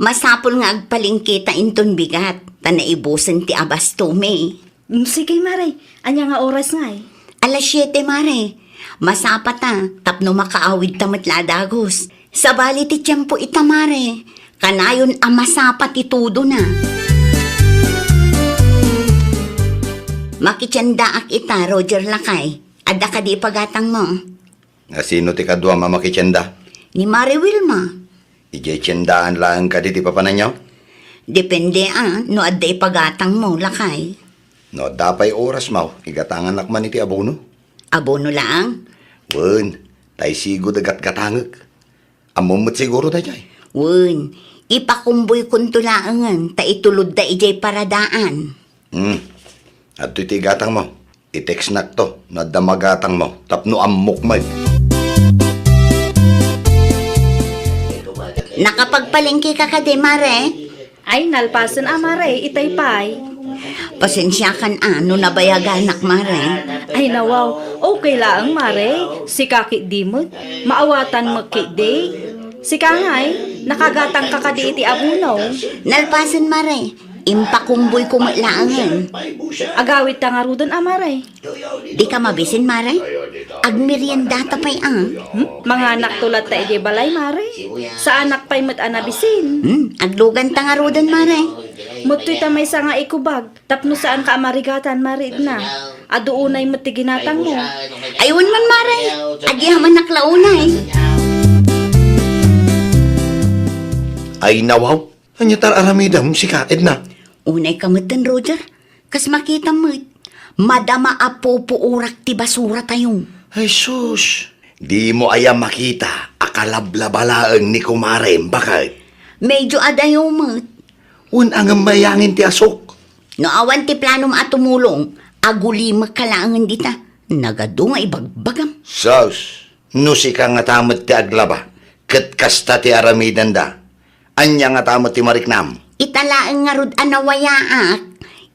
Masapul nga agpalengketa inton bigat, ta naibusen ti abastomi. Mm, sige, Mare. Ania nga oras ngay? Alas siete, Mare. Masapata tapno makaawidta met la a dagus. Sabali ti tiempo ita, Mare. Kanayon a masapa ti tudona. Makitiendaak ita, Roger lakay. Adda kadi ipagatangmo? Asino ti kaduam a makitienda? Ni Mare Wilma. Idiay tiendaan laeng kadi ti papananyo? Depende a no adda ipagatangmo, lakay. No adda pay orasmo, igatanganak man iti abono. Abono laeng? Wen, tay sigud a gatgatangek. Ammom met siguro daydiay? Wen, ipakumboykonto laengen ta itulodda idiay paradaan. Hmm. Adtoy ti igatangmo. I-textnakto no adda magatangmo tapno ammok met. Nakapagpalengkeka kadi, Mare? Ay, nalpasen a, Mare, itay pay. Pasensiakan a no nabayaganak, Mare. Ay, nawaw, okay laeng, Mare. Sika ketdi met. Maawatan met ketdi. Sika ngay, nakagatangka kadi iti abono? Nalpasen, Mare. Impakumboyko met laengen. Agawidta ngaruden a, Mare. Dika mabisin, Mare? Agmeriendata pay a. Hmm? Manganakto latta idiay balay, Mare. Saanak pay met a nabisin. Hmm, agluganta ngaruden, Mare. Mettoy ta maysa nga ikubag, tapno saanka a marigatan, Mare Edna. Adu unay met ti ginatangmo. Ay, wen man, Mare. Agyamanak la unay. Ay, nawaw. Ania ti ar-aramidem, sika, Edna? Unay ka metten, Roger. Kas makitam met, madama a pupuorak ti basuratayo. Ay, sus! Dimo aya makita a kalablaba laeng ni kumarem, baket? Medyo adayo met. Wen a ngem mayangin ti asuk. No awan ti planom a tumulong, agulimekka laengen dita. Nagadu nga ibagbagam. Sus! No sika ngata met ti aglaba, ket kasta ti aramidenda, ania ngata met ti mariknam? Ita laeng ngarud a nawayaak,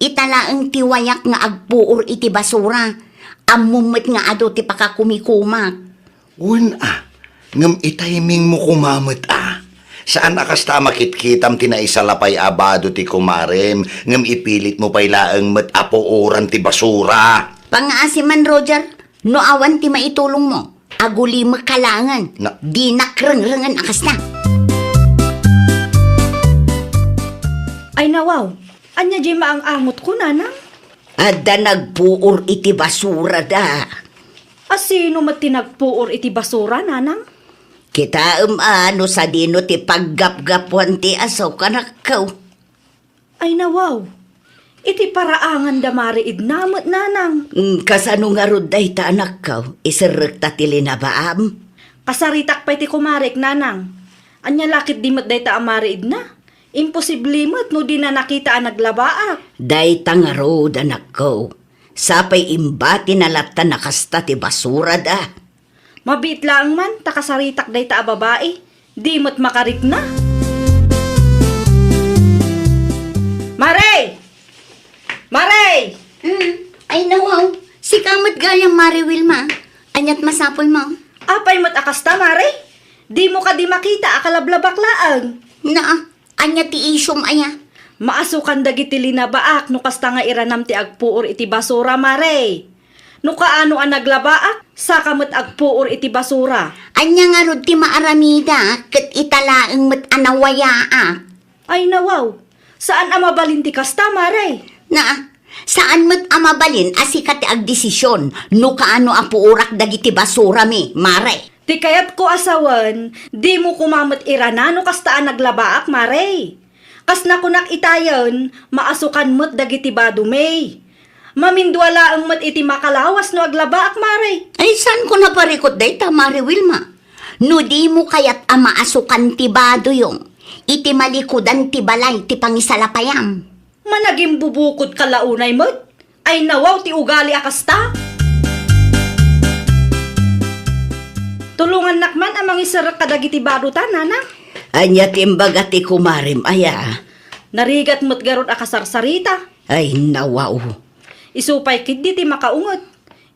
ita laeng ti wayak nga agpuor iti basura. Ammom met nga adu ti pakakumikumak. Wen a, ngem itimingmo koma met a. Saan a kasta a makitkitam ti naisalapay a bado ti kumarem, ngem ipilitmo pay laeng met a puoran ti basura. Pangaasi man, Roger, no awan ti maitulongmo, agulimekka laengen. Na- Dinak rengrengen a kasta. Ay, nawaw, ania diay maang-angotko, nanang? Adda nagpuor iti basurada. A sino met ti nagpuor iti basura, nanang? Kitaem a no sadino ti paggapgapuan ti asok, anakko. Ay, nawaw. Iti paraangan da Mare Edna met, nanang. Mm, kasano ngarud dayta, anakko? Iserrekta ti linabaam? Kasaritak pay ti kumarek, nanang. Ania la ketdi met dayta a Mare Edna? Imposible met no dina nakita a naglabaak. Dayta ngarud, anakko. Sapay imbatina latta a kasta ti basurada. Mabiit laeng man ta kasaritak dayta a babai. Di met makarikna. Mare! Mare! Mm. Ay, nawaw. Sika met gayam, Mare Wilma. Aniat masapulmo? Apay met a kasta, Mare? Dimo kadi makita a kalablabak laeng? Naa, ania ti isyum aya? Maasukan dagiti linabaak no kasta nga iranam ti agpuor iti basura, Mare. No kaano a naglabaak, saka met agpuor iti basura. Ania ngarud ti maaramidak ket ita laeng met a nawayaak? Ay, nawaw. Saan a mabalin ti kasta, Mare? Naa, saan met a mabalin a sika ti agdesision no kaano a puorak dagiti basurami, Mare. Ti kayatko a sawen, dimo koma met irana no kasta a naglabaak, Mare. Kas nakunak itayen, maasukan met dagiti badomi. Mamindua laeng met iti makalawas no aglabaak, Mare. Ay, saanko naparikut dayta, Mare Wilma. No dimo kayat a maasukan ti badoyo, iti malikudan ti balay ti pangisalapayam. Managimbubukodka la unay met? Ay, nawaw ti ugali a kasta! Tulongannak man a mangiserrek kadagiti badota, nanang. Ania ti imbaga ti kumarem aya? Narigat met garud a kasarsarita. Ay, nawaw. Isu pay ketdi ti makaunget.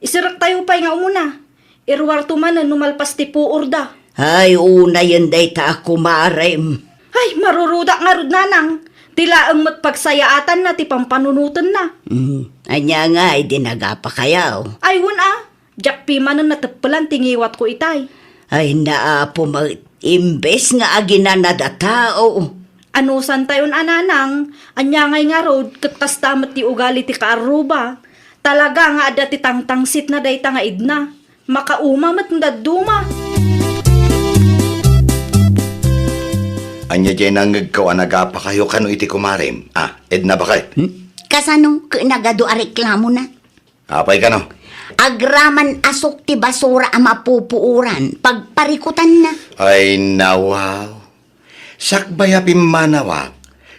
Iserrektayo pay nga umuna. Iruarto manen no malpas ti puorda. Ay, unayen dayta a kumarem. Ay, marurudak ngarud, nanang. Ti laeng met pagsayaatanna ti pampanunotenna. Hmm, ania ngay di nagapakayo? Ay, wen a. Diak pimanen nateppelan ti ngiwatko itay. Ay, naapo met, imbes nga aginanad a tao. Anusantayon a, nanang, ania ngay ngarud ket kasta met ti ugali ti kaarruba. Talaga nga adda ti tangtangsitna dayta nga Edna. Makauma met no dadduma. Ania diay nangngegko a nagapakayo kano iti kumarem? Ah, Edna, baket? Hmm? Kasano ket nagadu a reklamona? Apay kano? Agraman a sok ti basura a mapupuoran, pagparikutanna. Ay, nawaw. Sakbay a pimmanawak,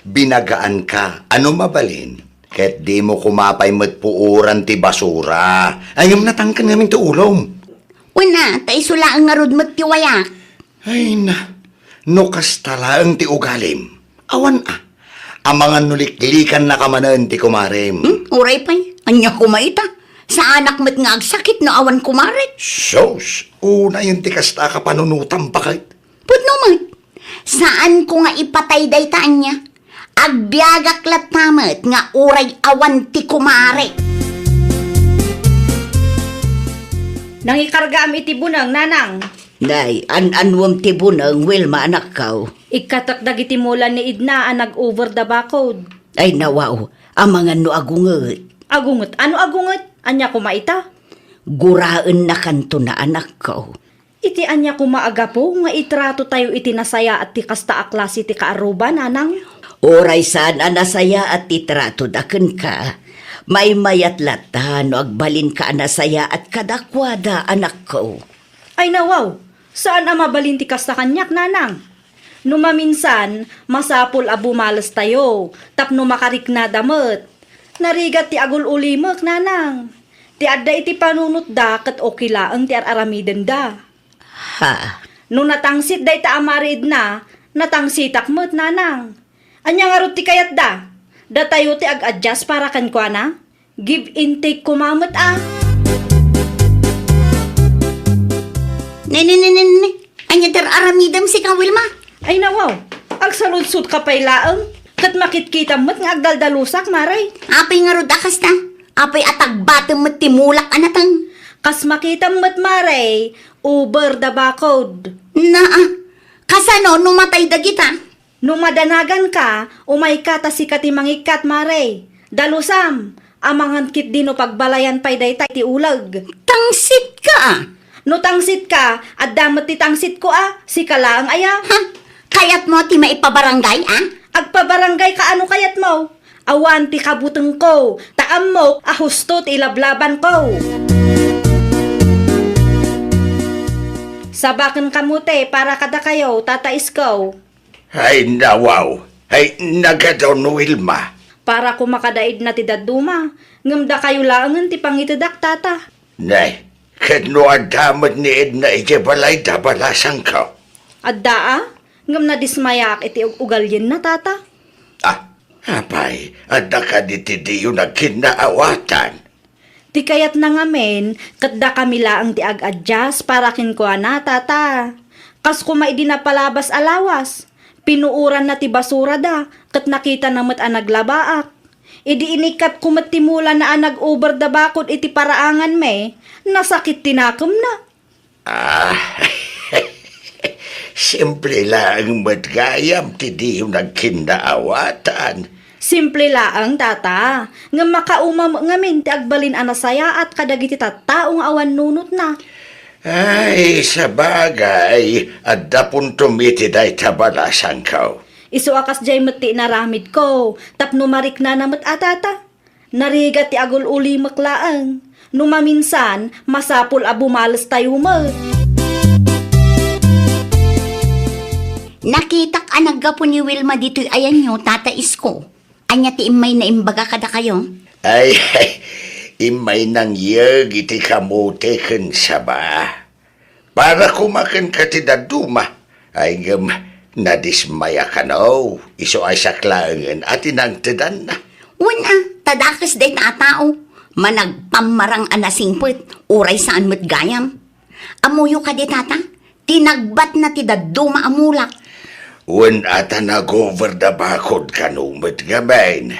binagaanka a no mabalin, ket dimo koma pay met puoran ti basura. Ay, ngem natangken ngamin ti ulom. Wen a, ta isu laeng ngarud met ti wayak. Ay na, no kasta laeng ti ugalim, awan a. Amangan no liklikannaka manen ti kumarem. Hmm? Uray pay, ania koma ita? Saanak met nga agsakit no awan kumarek. Sus, unayen ti kasta a kapanunotam, baket. Pudno met. Saanko nga ipatay dayta ania. Agbiagak latta met nga uray awan ti kumarek. Nangikargaam iti buneng, nanang. Nay, an-anwem ti buneng, Wilma, anakko. Ikkatek dagiti mula ni Edna a nag-over da bakod. Ay, nawaw, amangan no agunget. Agunget? Ano agunget? Ania koma ita? Guraennakanto na, anakko. Iti ania koma a gapu nga itratotayo iti nasayaat ti kasta a klase ti kaarruba, nanang? Uray saan a nasayaat ti tratoda kenka, maymayat latta no agbalinka a nasayaat kadakuada, anakko. Ay, nawaw, saan a mabalin ti kasta kaniak, nanang. No maminsan, masapul a bumalestayo tapno makariknada met. Narigat ti agul-ulimek, nanang. Ti adda iti panunotda ket okay laeng ti ar-aramidenda. Ha? No natangsit dayta a Mare Edna, natangsitak met, nanang. Ania ngarud ti kayatda? Datayo ti ag-adjust para kenkuana? Give and take koma met a. Ne, ne, ne, ne, ne. Ania ti ar-aramidem sika, Wilma? Ay, nawaw. Agsaludsodka pay laeng. Ket makitkitam met nga agdaldalusak, Mare. Apay ngarud a kasta? Apay a tagbatem met ti mulak a nateng? Kas makitam met, Mare, uber da bakod. Naa, kasano no matay dagita? No madanaganka, umayka ta sika ti mangikkat, Mare. Dalusam, amangan ketdi no pagbalayan pay dayta iti uleg. Tangsitka a! No tangsitka, adda met ti tangsitko a, sika laeng aya. Ha? Kayatmo ti maipabarangay a? Agpabarangayka a no kayatmo. Awan ti kabutengko, ta ammok a husto ti ilablabanko. Sabaken kamote para kadakayo, Tata Isko. Ay, nawaw. Ay, nagadaw no Wilma. Para koma kada Edna ti dadduma, ngem dakayo laengen ti pangitedak, Tata. Nay, ket no adda met ni Edna idiay balayda, balasangko. Adda a, ngem nadismayaak iti ug-, ugalienna, Tata. Ah, apay, adda kadi ti diyo nagkinnaawatan? Ti kayatna ngamin, ket dakami laeng ti ag-adjust para kenkuana, Tata. Kas koma idi napalabas a lawas, pinuoranna ti basurada, ket nakitana met a naglabaak. Idi inikkatko met ti mulana a nag-uber da bakod iti paraanganmi, nasakit ti nakemna. Ah, simple laeng met gayam ti diyo nagkinnaawatan. Simple laeng, Tata, ngem makauma met ngamin ti agbalin a nasayaat kadagiti tattao nga awan nunotna. Ay, sabagay, adda puntom iti dayta, balasangko. Isu a kasdiay met ti inaramidko, tapno mariknana met a, Tata. Narigat ti agul-ulimek laeng. No maminsan, masapul a bumalestayo met. Nakitak a naggapu ni Wilma ditoy ayanyo, Tata Isko. Ania ti immayna imbaga kadakayo? Ay, ay, immaynang yeg iti kamote ken saba. Para koma kenka ti dadduma, ay ngem nadismaya kano, isu a siak laengen a ti nangtedanna. Wen a, ta dakes dayta a tao, managpammarang a nasingpet, uray saan met gayam. Ammoyo kadi, Tata, ti nagbatna ti dadduma a mulak. Wen a ta nag-over da bakod kano met ngamin.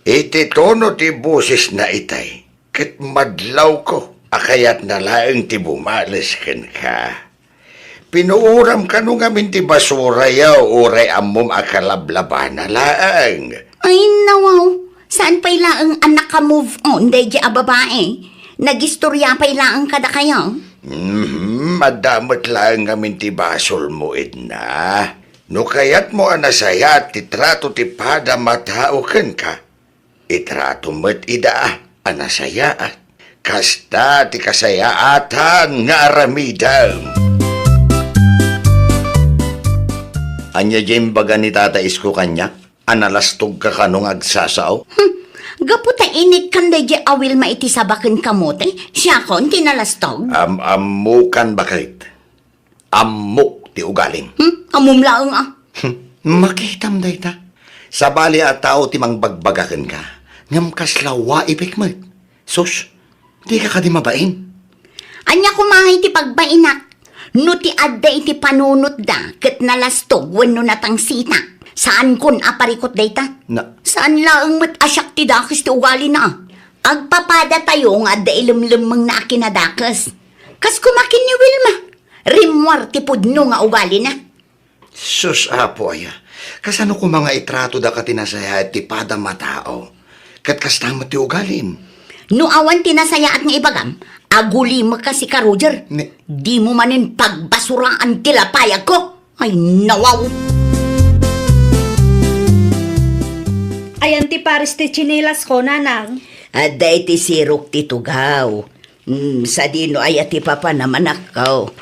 Iti tono ti bosesna itay, ket madlawko a kayatna laeng ti bumales kenka. Pinuoram kano ngamin ti basurayo, uray ammom a kalablabana laeng. Ay, nawaw. Saan pay laeng a naka-move on daydi a babae? Nagistorya pay laeng kadakayo? Mhm, adda met laeng ngamin ti basolmo, Edna. No kayatmo a nasayaat ti trato ti pada matao kenka, itrato met ida a nasayaat. Kasta ti kasayaatan nga aramidem. Ania diay imbaga ni Tata Isko kaniak a nalastogka kano nga agsasao? Hmm, gapu ta inikkan daydi a Wilma iti saba ken kamote, siakon ti nalastog? Am-ammokan baket. Ammok ti ugalim. Hmm? Ammom laeng a. Hmm, makitam dayta. Sabali a tao ti mangbagbaga kenka, ngem kasla waipek met. Sus, dika kadi mabain? Ania koma ngay ti pagbainak? No ti adda iti panunotda ket nalastog wenno natangsita, saankon a parikut dayta. Na- Saan laeng met a siak ti dakes ti ugalina. Agpapadatayo nga adda ilemlemmengna a kinadakes. Kas koma ken ni Wilma. Rimmuar ti pudno nga ugalina. Sus, Apo aya, kasano koma nga itrato daka ti nasayaat ti pada matao? Ket kasta met ti ugalim. No awan ti nasayaat nga ibagam, agulimekka sika, Roger. Ni- Dimo manen pagbasuraan ti lapayagko. Ay, nawaw! Ayan ti pares ti tsinelas ko, nanang. Adda iti sirok ti tugaw. Hmm, sadino aya ti papanam, anakko?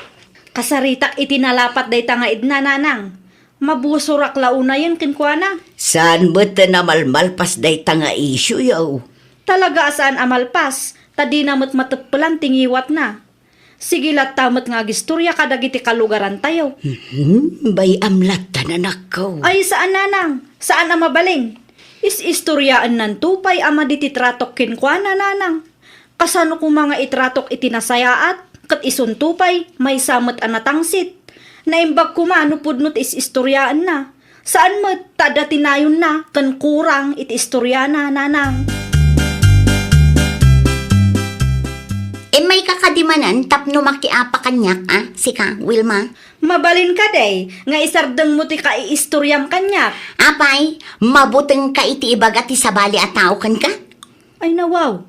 Kasaritak iti nalapat dayta nga Edna, nanang. Mabusurak la unayen kenkuana. Saan met ti namalmalpas dayta nga issueyo? Talaga a saan a malpas, ta dina met mateppelan ti ngiwatna. Sige latta met nga agistoria kadagiti kalugarantayo. Hmm, bay-am latta, anakko. Ay, saan, nanang. Saan a mabalin. Is-istoriaennanto pay a madi ti tratok kenkuana, nanang. Kasano koma nga itratok iti nasayaat? Ket isunto pay, maysa met a natangsit. Naimbag koma no pudno ti is-istoriaenna. Saan met ta adda ti nayonna ken kurang iti istoriana, Nanang. Immayka kadi manen tapno makiapa kaniak, a, sika, Wilma? Mabalin kadi nga isardengmo ti kaiistoriam kaniak? Apay, mabutengka iti ibaga ti sabali a tao kenka? Ay, nawaw.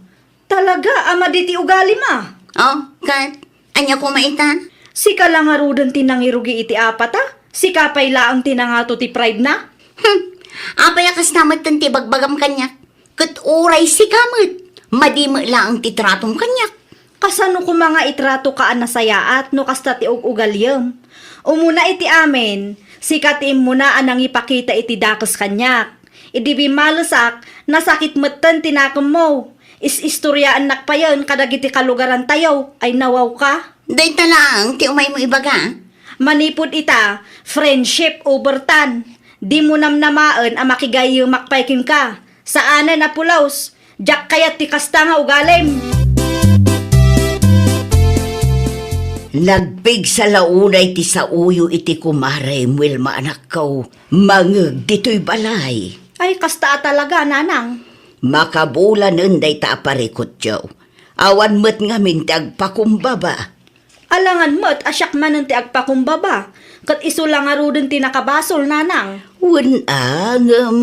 Talaga a madi ti ugalim, a? O, ket ania koma ita? Sika la ngaruden ti nangirugi iti apata? Sika pay laeng ti nangato ti pride na? Hmm. Apay a kasta metten ti ibagbagam kaniak? Ket uray sika met, madi met laeng ti tratom kaniak. Kasano koma nga itratoka a nasayaat no kasta ti ug-ugaliem? Umuna iti amin, sika ti immuna a nangipakita iti dakes kaniak. Idi bimmalesak, nasakit metten ti nakemmo. Is-istoriaannak payen kadagiti kalugarantayo. Ay, nawawka. Dayta laeng ti umaymo ibaga? Manipud ita, friendship over tan. Dimo namnamaen a makigayyemak pay kenka. Saanen a pulos. Diak kayat ti kasta nga ugalim. Nagpigsa la unay ti saoyo iti kumarem, Wilma, anakko. Mangngeg ditoy balay. Ay, kasta a talaga, Nanang. Makabulanen dayta a parikutyo. Awan met ngamin ti agpakumbaba. Alangan met a siak manen ti agpakumbaba, ket isu la ngaruden ti nakabasol, Nanang. Wen a, ngem,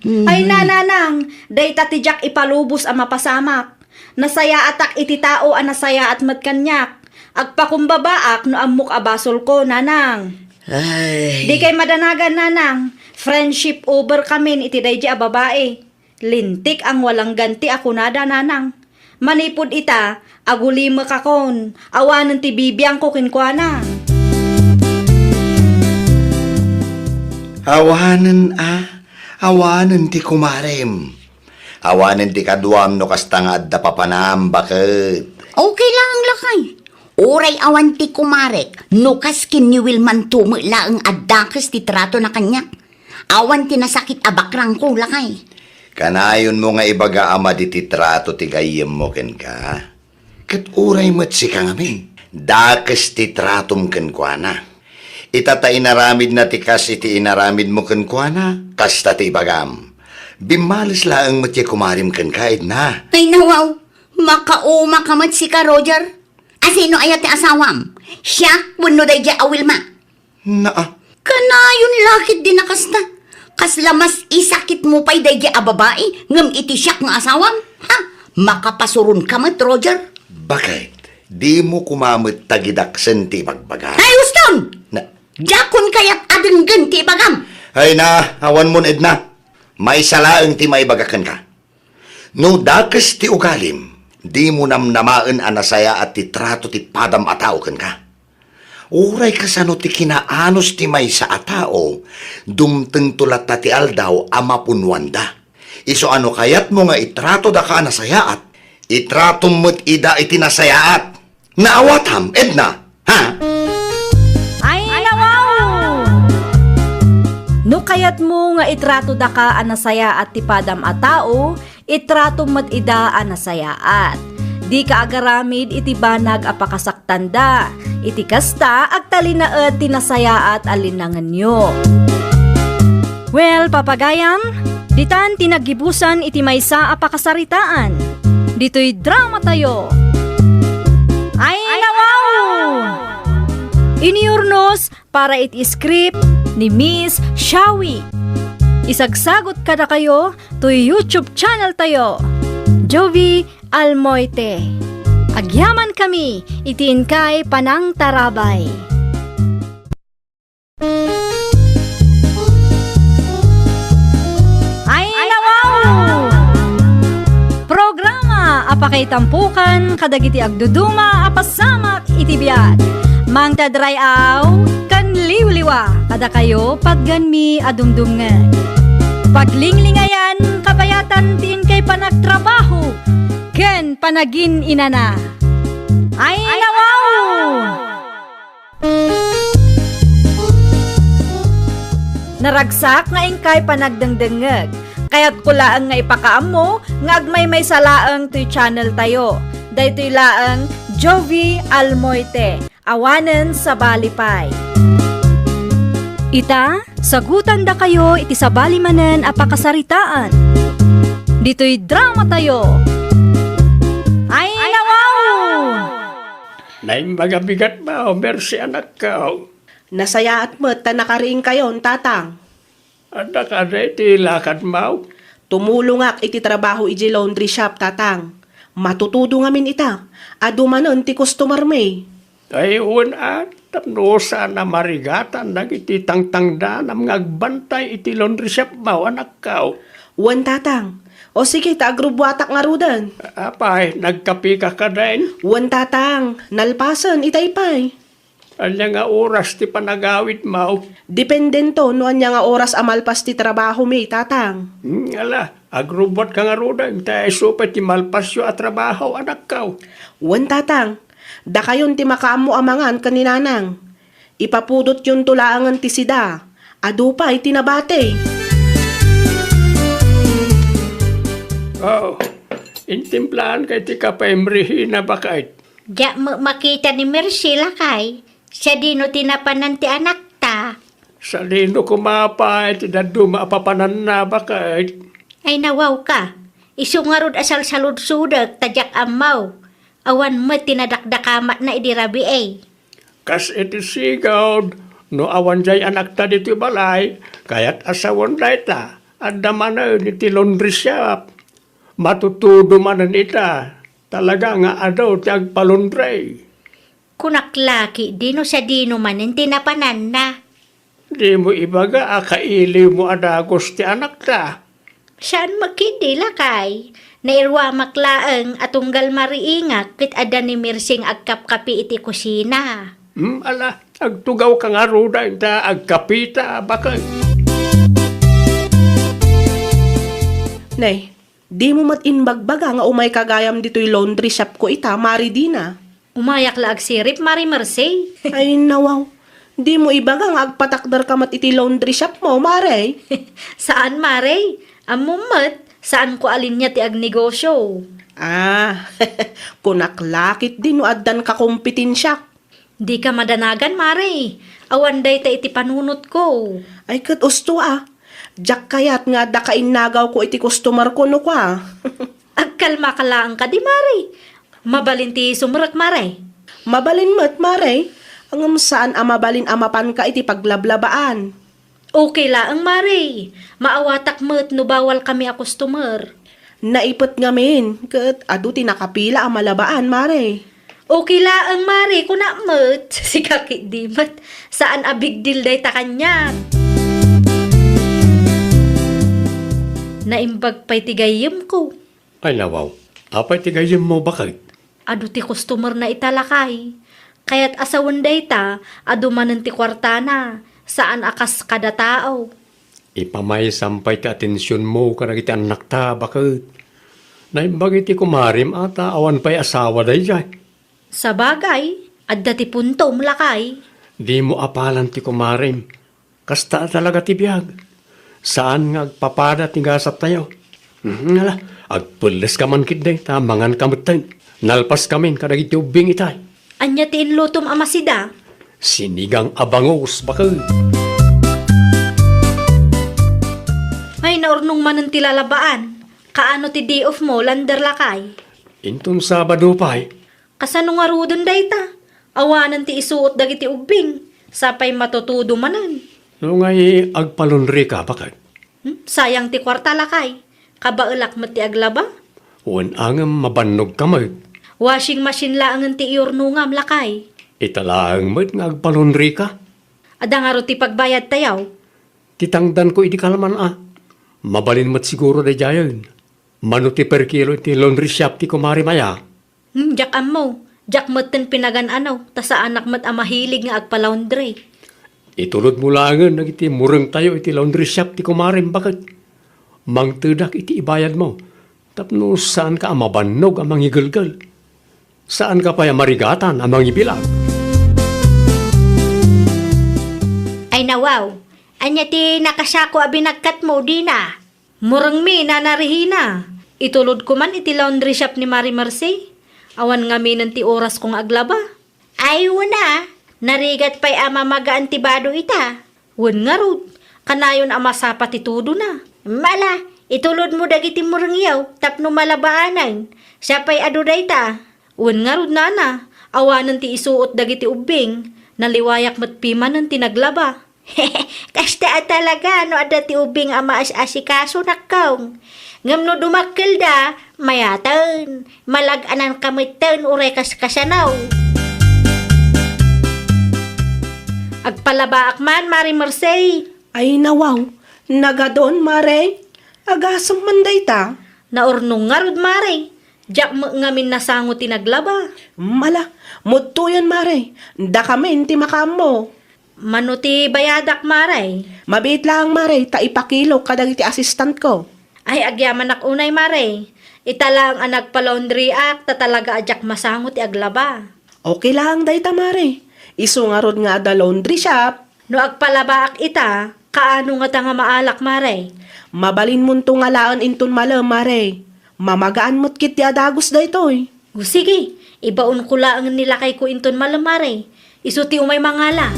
mm. Ay, Nanang, dayta ti diak ipalubos a mapasamak. Nasayaatak iti tao a nasayaat met kaniak. Agpakumbabaak no ammok a basolko, Nanang. Ay. Dikay madanagan, Nanang. Friendship over kamin iti daydi a babai. Lintik a ngwalanggan ti akunada, Nanang. Manipud ita, agulimekakon, awanen ti bibiangko kenkuana. Awanen a, awanen ti kumarem. Awanen ti kaduam no kasta nga adda papanam, baket. Okay laeng, lakay. Uray awan ti kumarek, no kas ken ni Wilmanto met laeng a dakes ti tratona kaniak. Awan ti nasakit a bakrangko, lakay. Kanayonmo nga ibaga a madi ti trato ti gayyemmo kenka? Ket uray met sika ngamin, dakes ti tratom kenkuana. Ita ta inaramidna ti kas iti inaramidmo kenkuana, kasta ti ibagam. Bimmales laeng met ti kumarem kenka, Edna. Ay, nawaw, makaumaka met sika, Roger. A, sino aya ti asawam? Siak wenno daydiay a Wilma? Naa. Kanayon la ketdi a kasta. Kasla mas isakitmo pay daydiay a babai ngem iti siak nga asawam? Ha? Makapasuronka met, Roger. Baket, dimo koma met tagidaksen ti ibagbagam. Ay, uston! Na- Diakon kayat a denggen ti ibagam. Ay na, awanmon, Edna. Maysa laeng ti maibaga kenka. No dakes ti ugalim, dimo namnamaen a nasayaat ti trato ti padam a tao kenka. Uray kasano ti kinaanus ti maysa a tao, dumtengto latta ti aldaw a mapunnoanda. Isu a no kayatmo nga itrato daka a nasayaat, itratom met ida iti nasayaat. Naawatam, Edna, ha? Ay, nawaw! No kayatmo nga itrato daka a nasayaat ti padam a tao, itratom met ida a nasayaat. Dika agaramid iti banag a pakasaktanda. Iti kasta, agtalinaed ti nasayaat a linangenyo. Well, papagayam, ditan ti naggibusan iti maysa a pakasaritaan. Ditoy dramatayo. Ay, nawaw! Iniurnos para iti script ni Miss Shawi. Isagsagot kadakayo toy YouTube channel tayo, Jovi Almoite. Agyamankami iti inkay panangtarabay. Ay, nawaw! Programa a pakaitampukan kadagiti agduduma a pasamak iti biag. Mangted ray-aw ken liwliwa kadakayo, patganmi a dumdumngeg. Paglinglingayan, kabayatan ti inkay panagtrabaho ken panagin-inana. Ay, nawaw! Naragsak nga inkay panagdengdengngeg. Kayatko laeng nga ipakaammo nga agmaymaysa laeng toy channel tayo. Daytoy laeng Jovi Almoite, awanen sabali pay. Ita, sagutandakayo iti sabali manen a pakasaritaan. Ditoy dramatayo. Ay, nawaw! Naimbag a bigat mo, Mercy, anakko. Nasayaat met ta nakariingkayon, Tatang. Adda kadi ti lakadmo? Tumulongak iti trabaho iti laundry shop, Tatang. Matutudo ngamin ita. Adu manen ti customer mi. Ay, wen a, tapno saan a marigatan dagiti tangtangdanam nga agbantay iti laundry shop mo, anakko. Wen, Tatang. O sige, ta agrubbuatak ngaruden. Apay, nagkapika kadin? Wen, Tatang. Nalpasen, itay pay. Ania nga oras ti panagawidmo? Dependento no ania nga oras a malpas ti trabaho mi, Tatang. Hmm, ala, agrubbuatka ngaruden, ta isu pay ti malpasyo a trabaho, anakko. Wen, Tatang. Dakayon ti makaammo a mangan ken ni Nanang. Ipapudotyonto laengen ti sida. Adu pay ti nabati. Oh, intimplaanka iti kape, Merhina, baket. Diak met makita ni Mercy, lakay. Sadino ti napanan ti anakta? Sadino koma pay ti dadduma a papananna, baket? Ay, nawawka. Isu ngarud a salsaludsodek ta diak ammo. Awan met ti nadakdakamatna idi rabii. Kas iti sigud, no awan diay anakta ditoy balay, kayat a sawen dayta, adda manen iti laundry shop. Matutudo manen ita, talaga nga adu ti agpalaundry. Kunak la ketdi no sadino manen ti napananna. Dimo ibaga a kailiwmo a dagus ti anakta. Saan met ketdi, lakay. Nairuamak laeng a tunggal mariingak ket adda ni Mercy nga agkapkapi iti kusina. Hmm, ala, agtugawka ngaruden ta agkapita, baket. Nay, dimo met imbagbaga nga umayka gayam ditoy laundry shopko ita, Mari Dina. Umayak la agsirib, Mari Mercy. Ay, nawaw. Dimo ibaga nga agpatakderka met iti laundry shopmo, Mari. Saan, Mari. Ammom met, saanko a linia ti agnegosio. Ah, kunak la ketdi no addan kakompetensyak. Dika madanagan, Mari. Awan dayta iti panunotko. Ay, ket usto a. Diak kayat nga adda kainnagawko iti customerko no kua. Agkalmaka laeng kadi, Mari. Mabalin ti sumrek, Mari. Mabalin met, Mari. Ngem saan a mabalin a mapanka iti paglablabaan. Okay laeng, Mari. Maawatak met no bawal kami a customer. Naipet ngamin, ket adu ti nakapila a malabaan, Mari. Okay laeng, Mari, kunak met. Sika ketdi met. Saan a big deal dayta kaniak. Naimbag pay ti gayyemko. Ay, nawaw. Apay ti gayyemmo, baket? Adu ti customerna ita, lakay. Kayat a sawen dayta, adu manen ti kuartana, saan a kas kada tao. Ipamaysam pay ti atensionmo kadagiti annakta, baket. Naimbag iti kumarim a ta awan pay asawa daydiay. Sabagay, adda ti puntom, lakay. Dimo apalan ti kumarim. Kasta a talaga ti biag. Saan nga agpapada ti gasattayo. Hmm, ala, agpelleska man ketdi, ta manganka metten. Nalpaskamin kadagiti ubbing itay. Ania ti inlutom a masida? Sinigang a bangus, baket. Ay, naurnong manen ti lalabaan. Kaano ti day off mo, lander, lakay? Inton Sabado pay. Kasano ngaruden dayta? Awanen ti isuot dagiti ubbing, sa pay matutudo manen. No ngay agpalaundry ka, baket? Hmm? Sayang ti kuarta, lakay. Kabaelak met ti aglaba. Wen a ngem mabannogka met. Washing machine laengen ti iyurnongam, lakay. Ita laeng met nga agpalaundry ka. Adda ngarud ti pagbayadtayo. Ti tangdanko idi kalman a. Mabalin met siguro daydiayen. Mano ti per kilo iti laundry shop ti kumarim aya? Hmm, diak ammo. Diak metten pinagan-ano, ta saanak met a mahilig nga agpa-laundry. Itulodmo laengen dagiti murengtayo iti laundry shop ti kumarim, baket. Mangtedak iti ibayadmo, tapno saanka a mabannog a mangigelgel. Saanka pay a marigatan a mangibilag. Ay, nawaw, ania ti nakasako a binagkatmo, Dina? Murengmi, Nana Rehina. Itulodko man iti laundry shop ni Mari Mercy. Awan ngaminen ti orasko nga aglaba. Ay, wen a, narigat pay a mamagaan ti bado ita. Wen ngarud, kanayon a masapa ti tudona. Mala, itulodmo dagiti murengyo tapno malabaanen. Siapay adu dayta. Wen ngarud, nana, awanen ti isuot dagiti ubbing. Naliwayak met pimanen ti naglaba. Kasta a talaga no adda ti ubbing a maas-asikaso, nakkong. Ngem no dumakkelda, mayaten. Malag-ananka metten uray kas kasano. Agpalabaak man, Mare Mercy. Ay, nawaw. Nagadon, Mare. Agasem man dayta. Naurnong ngarud, Mare. Diak met ngamin nasango ti naglaba. Mala, mudtoyen, Mare. Dakamin ti makaammo. Mano ti bayadak, Mare? Mabiit laeng, Mare, ta ipakilok kadagiti assistantko. Ay, agyamanak unay, Mare. Ita laeng a nagpa-laundryak, ta talaga a diak masango ti aglaba. Okay laeng dayta, Mare. Isu ngarud nga adda laundry shop. No agpalabaak ita, kaano ngata nga maalak, Mare? Mabalinmonto nga laen inton malem, Mare. Mamagaan met ketdi a dagus daytoy. O sige, ibaonko laeng ni lakayko inton malem, Mare. Isu ti umay mangala.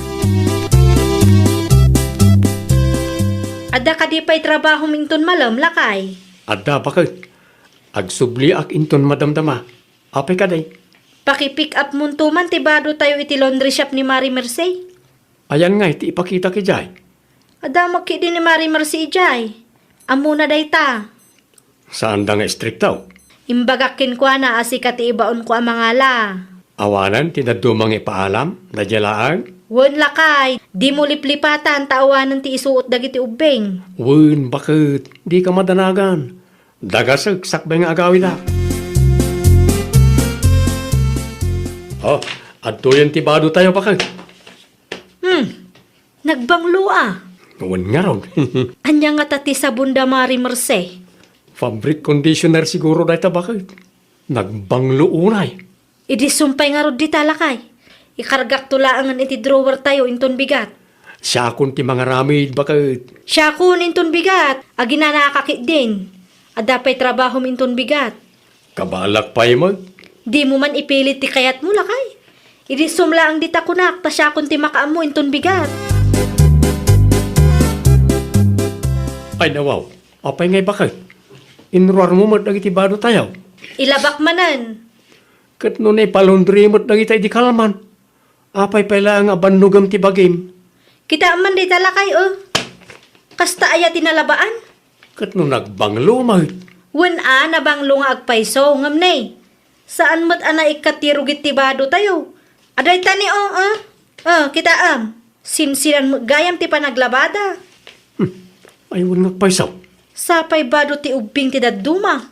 Adda kadi pay trabahom inton malem, lakay? Adda, baket. Agsubliak inton madamdama. Apay kadi? Paki-pick up monto man ti bado tayo iti laundry shop ni Mare Mercy. Ayan ngay ti ipakitak idiay? Adda met ketdi ni Mare Mercy idiay. Ammona dayta. Saanda nga istrikto? Imbagak kenkuana a sika ti ibaonko a mangala. Awanen ti dadduma nga ipaalam, daydiay laeng? Wen, lakay, dimo liplipatan ta awanen ti isuot dagiti ubbing. Wen, baket, dika madanagan. Dagasek sakbay nga agawidak. Oh, adtoyen ti bado tayo, baket. Hmm, nagbanglo a. Wen ngarud. Ania ngata ti sabon da, Mare Mercy? Fabric conditioner siguro dayta, baket. Nagbanglo unay. Idi sumpay ngarud dita, lakay. Ikargakto laengen iti drawer tayo inton bigat. Siakon ti mangaramid, baket. Siakon inton bigat. Aginanaka ketdin. Adda pay trabahom inton bigat. Kabaelak pay met. Dimo man ipilit ti kayatmo, lakay. Idi sumlaeng dita kunak, ta siakon ti makaammo inton bigat. Ay, nawaw. Apay ngay, baket? Inruarmo met dagiti bado tayo? Ilabak manen. Ket no naipalaundry met dagita idi kalman, apay pay laeng a bannogem ti bagim? Kitaem man dayta, lakay, o. Kasta aya ti nalabaan? Ket no nagbanglo met? Wen a, nabanglo nga agpayso, ngem ne, saan met a naikkat ti rugit ti bado tayo. Adayta ni, o, o. O, kitaem. Sinsinan met gayam ti panaglabada. Hmm. Ay, wen nga agpayso. Sapay bado ti ubbing ti dadduma.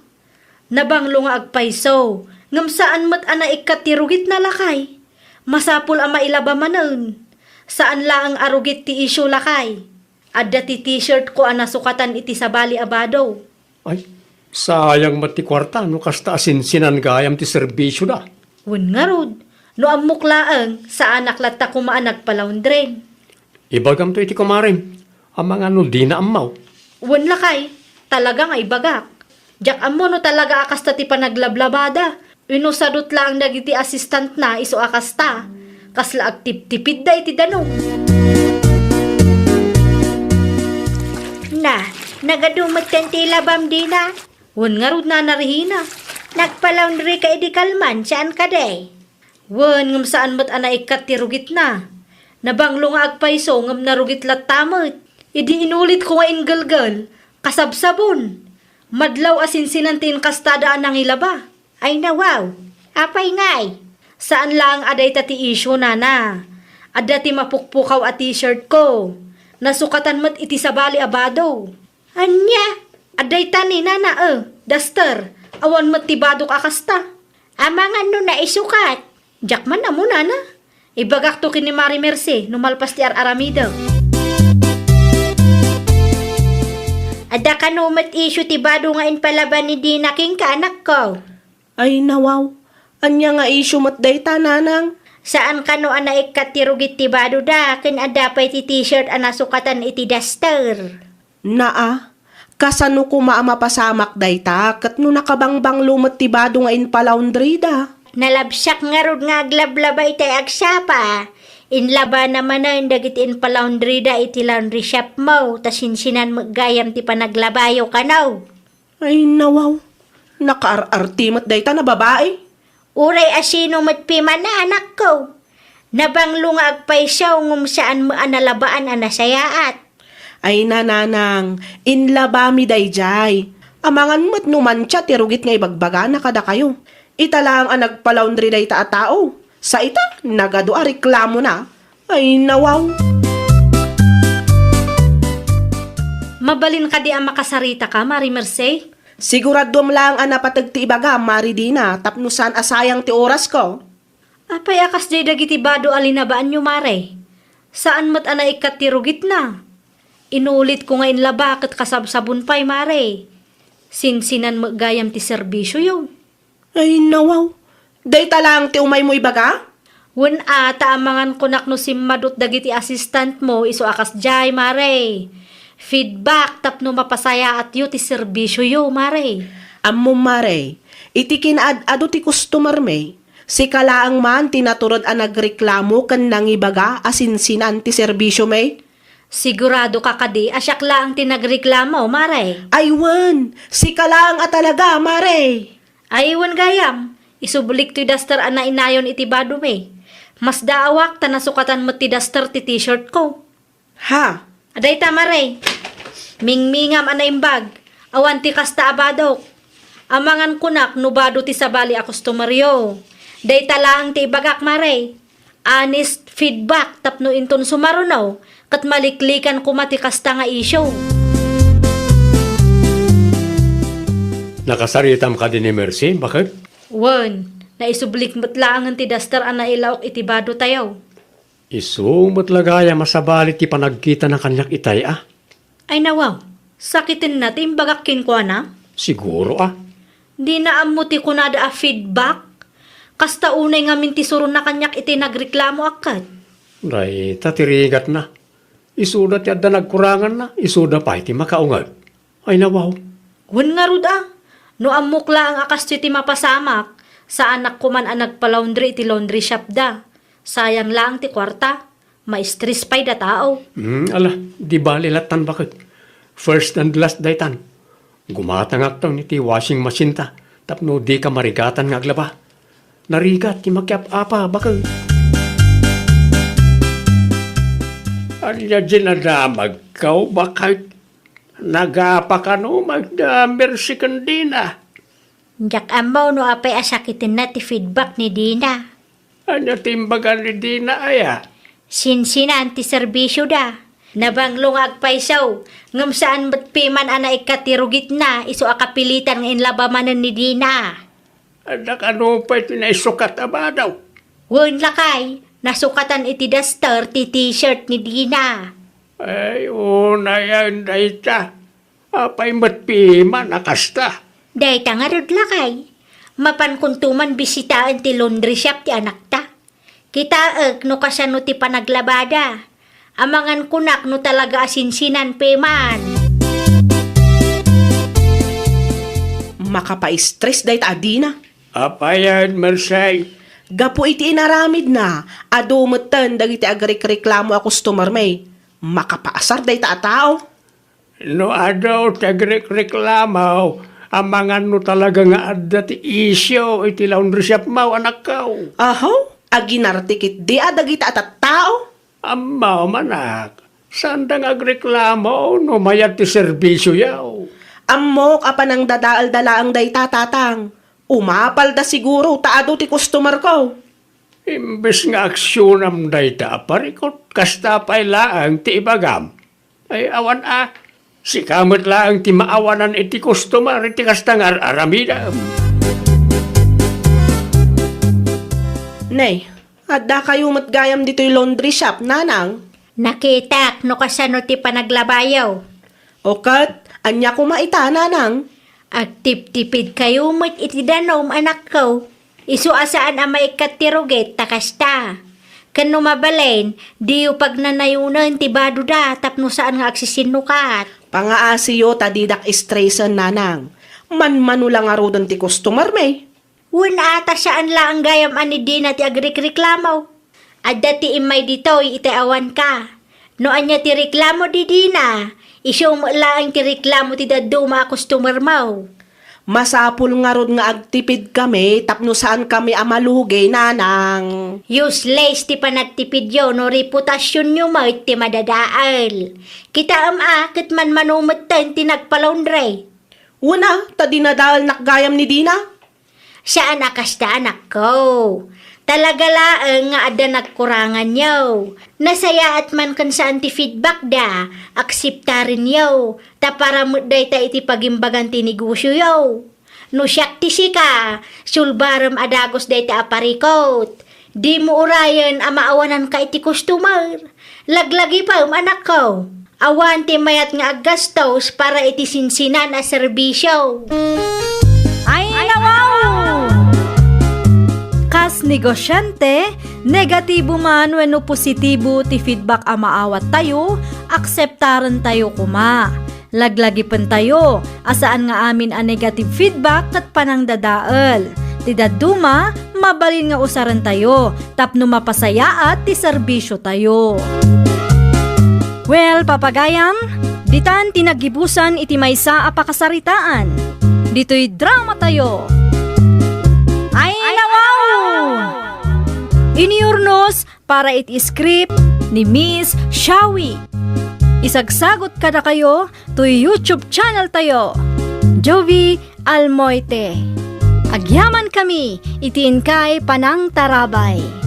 Nabanglo nga agpayso, ngem saan met a naikkat ti rugitna, lakay. Masapul a mailaba manen. Saan laeng a rugit ti issue, lakay. Adda ti t-shirtko a nasukatan iti sabali a bado. Ay, sayang met ti kuarta no kasta a sinsinan gayam ti serbisioda. Wen ngarud, no ammok laeng, saanak latta koma a nagpalaundry. Ibagamto iti kumarem, amangan no dina ammo. Wen, lakay, talaga nga ibagak. Diak ammo no talaga a kasta ti panaglablabada. Wenno sadut laeng dagiti assistantna isu a kasta. Kasla agtiptipidda iti danum. Na, nagadu metten ti labam dina? Wen ngarud, Nana Rehina. Nagpalaundry ka idi kalman, saan kadi? Wen, ngem saan met a naikkat ti rugitna. Nabanglo nga agpayso, ngem narugit latta met. Idi inulitko nga inggelgel, kasabsabon. Madlaw a sinsinan ti inkastada a nangilaba. Ay, nawaw. Apay ngay? Saan laeng a dayta ti issue, nana. Adda ti mapukpukaw a t-shirtko. Nasukatan met iti sabali a bado. Ania? Adda ita ni nana, eh, duster. Awan met ti badok a kasta. Amangan no naisukat. Diak man ammo, nana. Ibagakto ken ni Mari Mercy no malpas ti ar-aramidek. Adda kano met issue ti bado nga impalaba ni Dina kenka, anakko? Ay, nawaw. Ania nga issue met dayta, nanang? Saan kano a naikkat ti rugit ti badoda ken adda pay ti t-shirt a nasukatan iti duster? Naa, kasano koma a mapasamak dayta ket no nakabangbanglo met ti bado nga impalaundryda? Nalabsiak ngarud nga aglablaba itay agsapa. Inlabana manen dagiti impalaundryda iti laundry shopmo, ta sinsinan met gayam ti panaglabayo kano. Ay, nawaw. Nakaar-arti met dayta a babai. Uray a sino met piman a anakko. Nabanglo nga agpayso ngem saan met a nalabaan a nasayaat. Ay, nanang, inlabami daydiay. Amangan met no mantia ti rugit nga ibagbagana kadakayo. Ita laeng a nagpalaundry dayta a tao. Sa ita, nagadu a reklamona. Ay, nawaw. Mabalin kadi a makasaritaka, Mari Merced? Siguraduem laeng a napateg ti ibagam, Mari Dina, tapno saan a sayang ti orasko. Apay a kasdiay dagiti bado a linabaanyo, Mare? Saan met a naikkat ti rugitna. Inulitko nga inlaba ket kasabsabon pay, Mare. Sinsinan met gayam ti serbisioyo. Ay, nawaw. Dayta laeng ti umaymo ibaga? Wen a, ta amangan kunak no simmadut dagiti assistantmo isu a kasdiay, Mare. Feedback tapno mapasayaatyo ti serbisioyo, Mare. Ammom, Mare, iti kinaad-ado ti customermi, sika laeng man ti naturod a nagreklamo ken nangibaga a sinsinan ti serbisiomi? Sigurado ka kadi a siak laeng ti nagreklamo, Mare? Ay wen, sika laeng a talaga, Mare. Ay wen gayam, isublik toy daster a nainayon iti badomi. Masdaawak ta nasukatan met ti daster ti t-shirtko. Ha? Adayta, Mare. Mingmingam a naimbag. Awan ti kasta a badok. Amangan kunak no bado ti sabali a customeryo. Dayta laeng ti ibagak, Mare. Honest feedback tapno inton sumaruno ket maliklikan koma ti kasta nga isyu. Nakasaritam kadi ni Mercy, baket? Wen, naisublik met laengen ti daster a nailaok iti badotayo. Isu met la gayam a sabali ti panagkitana kaniak itay a. Ay nawaw, sakitenna ti imbagak kenkuana? Siguro a. Dina ammo ti kunada a feedback? Kasta unay ngamin ti suronna kaniak iti nagreklamo a ket. Dayta ti rigatna. Isuda ti adda nagkuranganna, isuda pay ti makaungeg. Ay nawaw. Wen ngarud a, no ammok laeng a kastoy ti mapasamak, saanak koman a nagpalaundry iti laundry shop da. Sayang laeng ti kuarta. Ma-stress pay da tao. Hmm, ala, di bali lattan baket. First and last daytan. Gumatangakton iti washing machine ta, tapno dika marigatan nga aglaba. Narigat ti makiap-apa baket. Ania dinadamagkaw, baket? Nagapa kano magda Mercy ken Dina? Diak ammo no apay a sakitenna ti feedback ni Dina. Ania ti imbaga ni Dina aya? Sinsinan ti serbisioda. Nabanglo nga agpayso, ngem saan met piman a naikkat ti rugitna isu a kapilitan nga inlaba manen ni Dina. Adda kano pay ti naisukat a bado? Wen lakay, nasukatan iti daster ti t-shirt ni Dina. Ay, unayen dayta. Apay met piman a kasta? Dayta ngarud lakay. Mapankonto man bisitaen ti laundry shop ti anakta. Kitaek no kasano ti panaglabada. Amangan kunak no talaga a sinsinan piman. Makapa-stress dayta a Dina. Apayen, Mercy? Gapu iti inaramidna, adu metten dagiti agrekreklamo a customermi. Makapaasar dayta a tao. No adu ti agrekreklamo, amangan no talaga nga adda ti isyu iti laundry shopmo, anakko. Aho, aginarte ketdi a dagita a tattao? Ammom, anak, saanda nga agreklamo no mayat ti serbisioyo. Ammok a panangdadaelda laeng dayta, tatang. Umapalda siguro ta adu ti customerko. Imbes nga aksionam dayta a parikut, kasta pay laeng ti ibagam. Ay, awan a, sika met laeng ti maawanan iti customer iti kasta nga ar-aramidem. Nay, addakayo met gayam ditoy laundry shop, nanang? Nakitak no kasano ti panaglabayo. O ket, ania koma ita, nanang? Agtiptipidkayo met iti danum, anakko. Isu a saan a maikkat ti rugit ta kasta. Ken no mabalin, diyo pagnanayonen ti badoda tapno saan nga agsisinnukat. Pangaasiyo ta didak stressen, nanang. Manmano la ngaruden ti customermi. Wen a, ta saan laeng gayam a ni Dina ti agrikreklamo. Adda ti immay ditoy iti awanka. No ania ti reklamo di Dina, isu met laeng ti reklamo ti dadduma a customer-mo. Masapul ngarud nga agtipidkami tapno saankami a malugi, nanang. Useless ti panagtipidyo no reputasionyo met ti madadael. Kitaem a ket manmano metten ti nagpa-laundry. Wen a, ta dinadaelnak gayam ni Dina. Saan a kasta, anakko. Talaga laeng nga adda nagkuranganyo. Nasayaat man ken saan ti feedbackda, akseptarenyo, ta para met dayta iti pagimbagan ti negosioyo. No siak ti sika, sulbarem a dagus dayta a parikut. Dimo urayen a maawananka iti customer. Laglagipem, anakko. Awan ti mayat nga aggastos para iti sinsinan a serbisyo. Ay, nawaw! Kas negosyante, negatibo man wenno positibo ti feedback a maawattayo, akseptarentayo koma. Laglagipentayo a saan nga amin a negative feedback ket panangdadael. Ti dadduma, mabalin nga usarentayo tapno mapasayaat ti serbisiotayo. Well, papagayam, ditan ti naggibusan iti maysa a pakasaritaan. Ditoy dramatayo. Ay, nawaw! Iniurnos para iti script ni Miss Shawi. Isagsagut kadakayo toy YouTube channel tayo, Jovie Almoite. Agyamankami iti inkay panangtarabay.